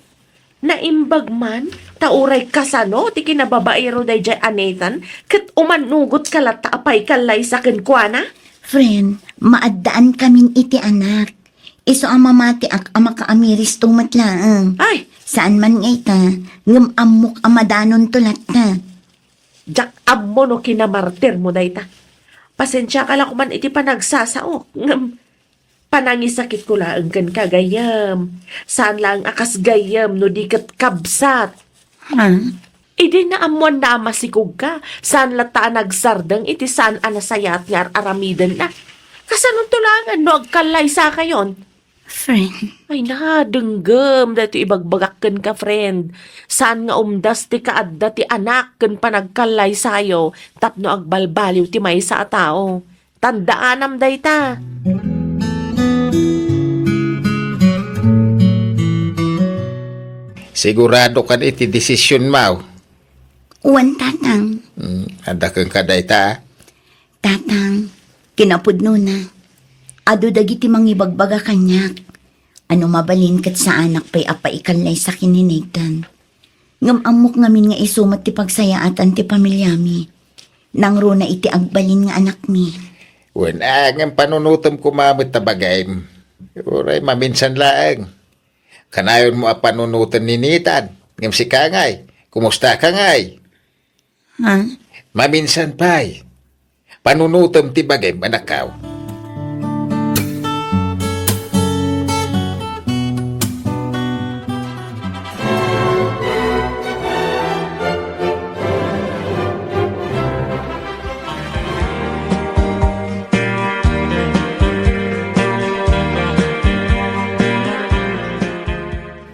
Naimbag man, ta uray kasano ti kinababaero daydiay a Nathan, ket umannugotka latta a paikkallaysa kenkuana? Friend, maaddaankamin iti anak. Isu a mamatiak a makaamiristo met laeng. Ay! Saan man nga ita, ngem ammok a madanonto latta. Diak ammo no kinamartirmo dayta. Pasensiaka la koman iti panagsasaok, ngem panangisakitko laeng kenka, gayyem. Saan laeng a kas gayyem no di ket kabsat. Ha? Idi naammoanna a masikogka, saan latta a nagsardeng iti saan a nasayaat nga ar-aramidenna. Kasanonto laengen no agkallaysakayon? Friend. Ay na, denggem daytoy ibagbagak kenka, friend. Saan nga umdas ti kaadda ti anak ken panagkallaysayo tapno agbalbaliw ti maysa a tao. Tandaanam dayta. Sigurado kadi iti desisionmo? Wen, Tatang. Hmm, adda kenka dayta? Tatang, kinapudnona, adu dagiti mangibagbaga kaniak a no mabalin ket saanak pay a paikallaysa ken ni Nathan. Ngem ammok ngamin nga isu met ti pagsayaatan ti pamiliami. Nangruna iti agbalin nga anakmi. Wen, a, ngem panunotem koma met ta bagim. Uray maminsan laeng. Kanayonmo a panunoten ni Nathan. Ngem sika ngay, kumustaka ngay? Ha? Maminsan pay. Panunotem ti bagim, anakko.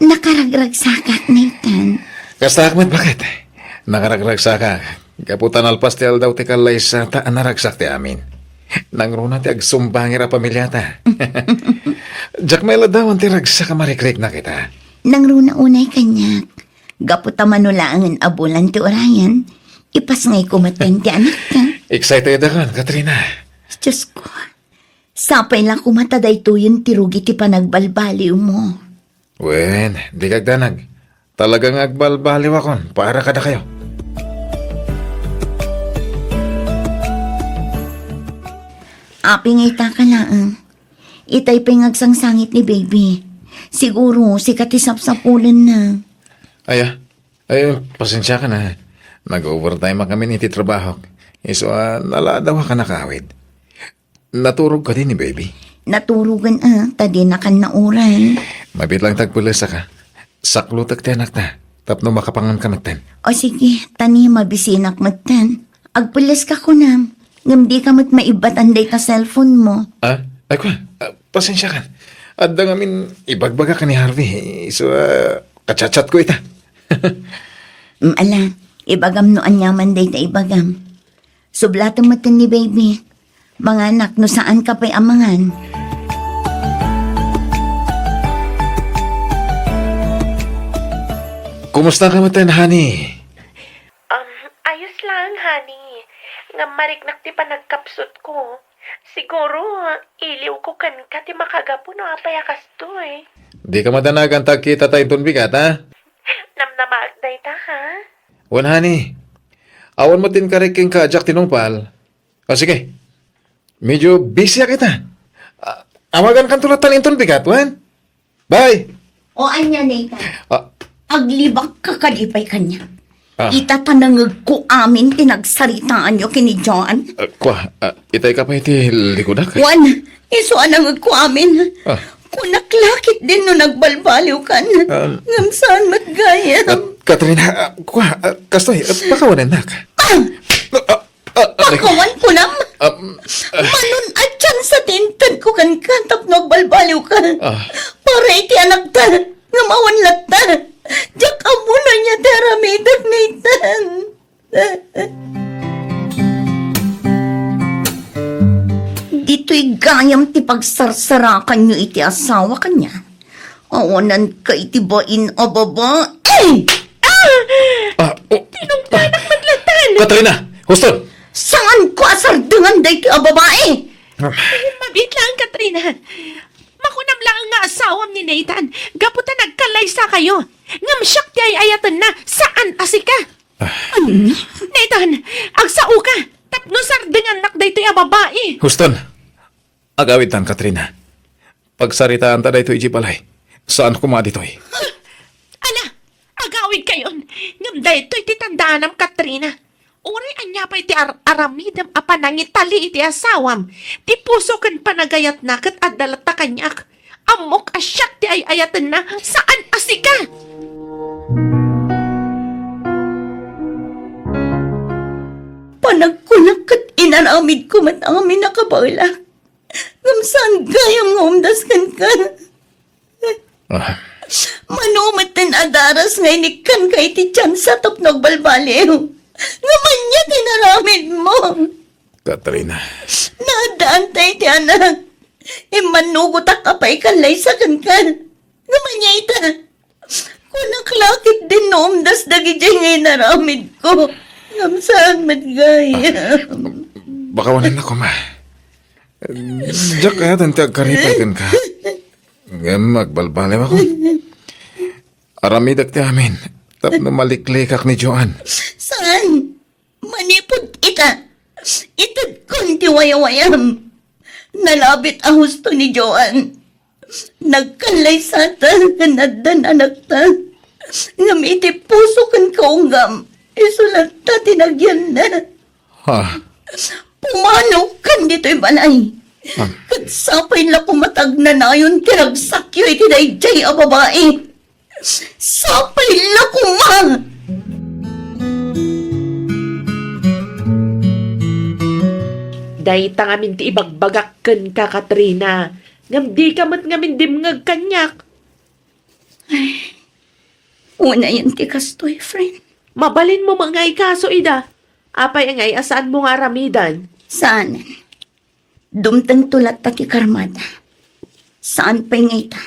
Nakaragragsakak, Nathan. Kastaak met, baket? Nakaragragsakak, gapu ta nalpas ti aldaw ti kallaysata a naragsak ti amin. Nangruna ti agsumbangir a pamiliata. Diak mailadawan ti ragsak a marikriknak ita. Nangruna unay kaniak. Gapu ta mano laengen a bulan ti urayan, ipasngayko metten ti anakta. Excited akon, Katrina. Diosko, sapay la koma ta daytoyen ti rugi ti panagbalbaliwmo. Wen, dika agdanag. Talaga nga agbalbaliwakon para kadakayo. Apay nga ita ka laeng. Itay pay nga agsangsangit ni baby. Siguro, sika ti sapsapulenna. Aya, ay, pasensiakan a. Nag-overtime kami iti trabahok. Isu a, naladawakan a kaawid. Naturog kadi ni baby? Naturogen a, ta dinakan nauray. Mabiit lang ta agpellesaka. Saklutek ti anakta, tapno makapanganka metten. O sige, ta ni mabisinak metten. Agpelleska kunam, ngem dika met maibbatan dayta cellphonemo. Ah, ay kua, ah, pasensiakan. Adda ngamin ibagbagak ni Harvey, isu a, kachatchatko ita. Mm, ala, ibagam no aniaman dayta ibagam. Sublatem metten ni baby. Manganak no saanka pay a mangan. Kumusta ka metten, honey? Um, ayos lang, honey. Ngem mariknak ti panagkapsutko. Siguro, iliwko kenka ti makagapu no apay a kastoy. Dika madanagan ta agkitata inton bigat, ha? Namnamaak dayta, ha? Wen, honey. Awan met ti inkarik kenka a diak tinungpal. O, sige. Medyo busy a kita. Ah, awagankanto latta inton bigat, wen? Bye! O, ania, Nathan? Ah. Aglibakka kadi pay kaniak? Ah. Ita ta nangegko amin ti nagsaritaanyo ken ni Joan. Ah, kua, ah, itay ka pay ti likudak? Wen, isu a nangegko amin. Ah. Kunak la ketdin no nagbalbaliwkan. Ah. Ngem saan met gayam. Ah, Katrina, ah, kua, ah, kastoy, ah, pakawanennak. Ah! Ah, ah, ah, Pakawan kunam. Ah, ah. Manon a tsansa ti intedko kenka tapno agbalbaliwka. Ah. Para iti anakta, ngem awan latta. Diak ammo no ania ti aramidek, Nathan. Ditoy gayam ti pagsarsarakanyo iti asawa kaniak. Awananka iti bain a babai. Ah! Ah, oh. Tinungpanak met latta. Katrina! Houston! Saanko a sardengan daytoy a babai. Ah. Mabiit laeng, Katrina. Makunam laeng nga asawam ni Nathan, gapu ta nagkallaysakayo. Ngem siak ti ay-ayatenna, saan a sika. Ah. Nathan, agsaoka, tapno sardengannak daytoy a babai. Houston, agawidtan, Katrina. Pagsaritaanta daytoy idiay balay. Saan koma ditoy. Ala, agawidkayon. Ngem daytoy ti tandaanam, Katrina. Uray ania pay ti ar-, aramidem a panangitali iti asawam, ti puso ken panagayatna ket adda latta kaniak. Ammok a siak ti ay-ayatenna, saan a sika. Panagkunak ket inaramidko met amin a kabaelak. Ngem saan gayam nga umdas kenka. Ah. Mano met ti adaras nga inikkanka iti tiansa tapno agbalbaliw. Ngem ania ti inaramidmo? Katrina. Naaddaanta iti anak. Immannugotak a paikallaysa kenka. Ngem ania ita? Kunak la ketdin no umdas dagidiay nga inaramidko. Ngem saan met gayam. Pakawanennak koma. Diak kayat ti agkaripay kenka. Ngem agbalbaliwakon. Aramidek ti amin tapno maliklikak ni Joan. Saan? Manipud ita, itedkon ti wayawayam. Nalabit a husto ni Joan. Nagkallaysata ken addan anakta. Ngem iti puso ken kaunggam, isu latta ti nagyanna. Ha? Pumanokan ditoy balay. Ah. Ket sapay la koma ta agnanayon ti ragsakyo iti daydiay a babai. Sapay la koma! Dayta ngamin ti ibagbagak kenka, Katrina, ngem dika met ngamin dimngeg kaniak. Ay, unayen ti kastoy, friend. Mabalinmo met nga ikaso ida. Apay ngay a saanmo nga aramiden? Saan. Dumtengto latta ti karmada. Saan pay nga ita.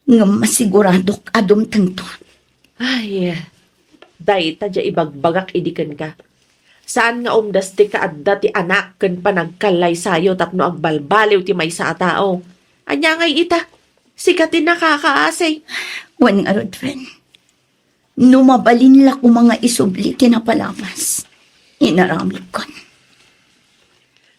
Ngem masiguradok a dumtengto. Ay, dayta diay ibagbagak idi kenka. Saan nga umdas ti kaadda ti anak ken panagkallaysayo tapno agbalbaliw ti maysa a tao. Ania ngay ita? Sika ti nakakaasi. Wen ngarud, friend. No mabalin la koma nga isubli ti napalabas, inaramidkon.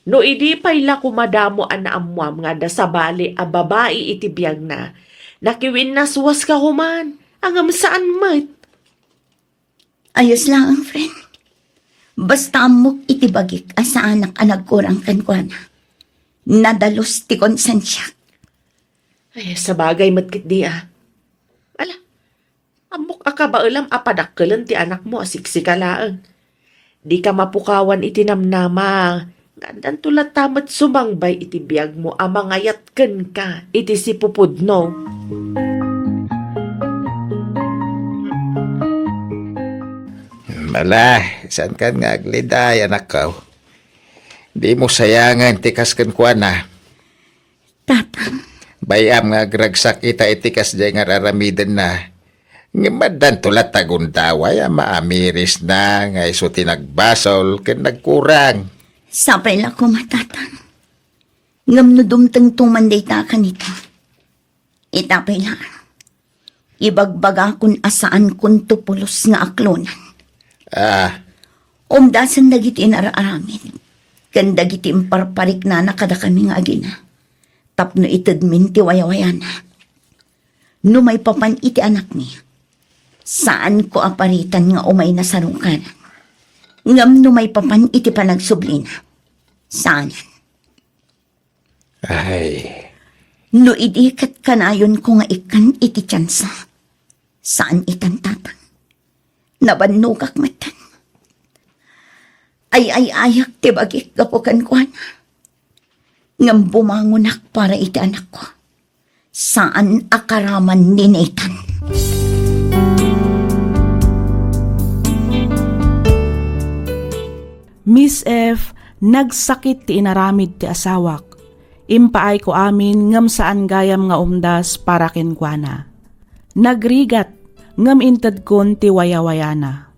No idi pay la koma damo a naammoam nga adda sabali a babai iti biagna, nakiwinnaswaska koman, ngem saan met. Ayos laeng, friend. Basta ammok iti bagik a saanak a nagkurang kenkuana. Nadalus ti konsensiak. Ay, sabagay met ketdi a. Ala, ammok a kabaelam a padakkelen ti anakmo a siksika laeng. Dika mapukawan iti namnama nga addanto latta met sumangbay iti biagmo a mangayat kenka iti sipupudno. Ala, saankan nga agliday, anakko. Dimo sayangen ti kas kenkuana. Tatang. Bay-am nga agragsak ita iti kasdiay nga ar-aramidenna. Ngem addanto latta gundaway a maamirisna nga isu ti nagbasol ken nagkurang. Sapay la koma, Tatang. Ngem no dumtengto man dayta a kanita, ita pay laeng. Ibagbagakon a saankonto pulos nga aklonan. Ah. Umdasen dagiti inar-aramid ken dagiti imparpariknana kadakami nga agina tapno itedmin ti wayawayana. No maipapan iti anakmi, saanko a paritan nga umayna sarukanan. Ngem no maipapan iti panagsublina, saanen. Ay. No idi ket kanayonko nga ikkan iti tiansa, saan itan, Tatang. Nabannogak metten. Ay-ay-ayak ti bagik gapu kenkuana. Ngem bumangonak para iti anakko. Saan a karaman ni Nathan. Miss F, nagsakit ti inaramid ti asawak. Impaayko amin ngem saan gayam nga umdas para kenkuana. Nagrigat ngem intedkon ti wayawayana.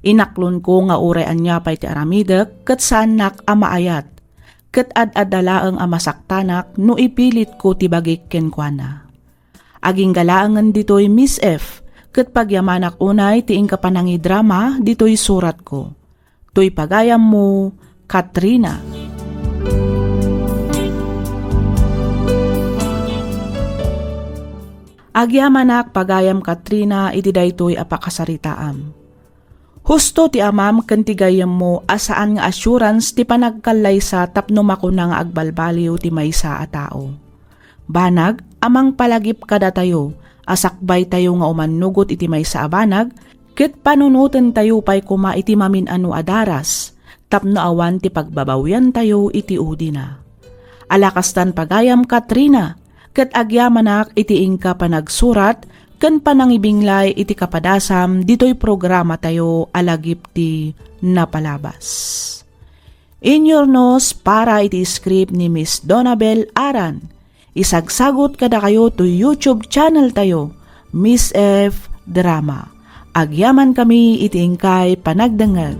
Inaklonko nga uray ania pay ti aramidek ket saannak a maayat, ket ad-adda laeng a masaktanak no ipilitko ti bagik kenkuana. Agingga laengen ditoy, Miss F, ket pagyamanak unay ti inka panangidrama ditoy suratko. Toy pagayammo, Katrina. Agyamanak pagayam, Katrina, iti daytoy a pakasaritaam. Husto ti amam ken ti gayyemmo a saan nga assurance ti panagkallaysa tapno makuna nga agbalbaliw ti maysa a tao. Banag a mangpalagip kadatayo a sakbaytayo nga umannugot iti maysa a banag ket panunotentayo pay koma iti mamin-ano a daras tapno awan ti pagbabawiantayo iti udina. Ala kastan pagayam, Katrina, ket agyamanak iti inka panagsurat ken panangibinglay iti kapadasam ditoy programatayo a Lagip ti Napalabas. Inyurnos para iti script ni Miss Donabel Aran. Isagsagut kadakayo toy YouTube channel tayo, Miss F Drama. Agyamankami iti inkay panagdengngeg.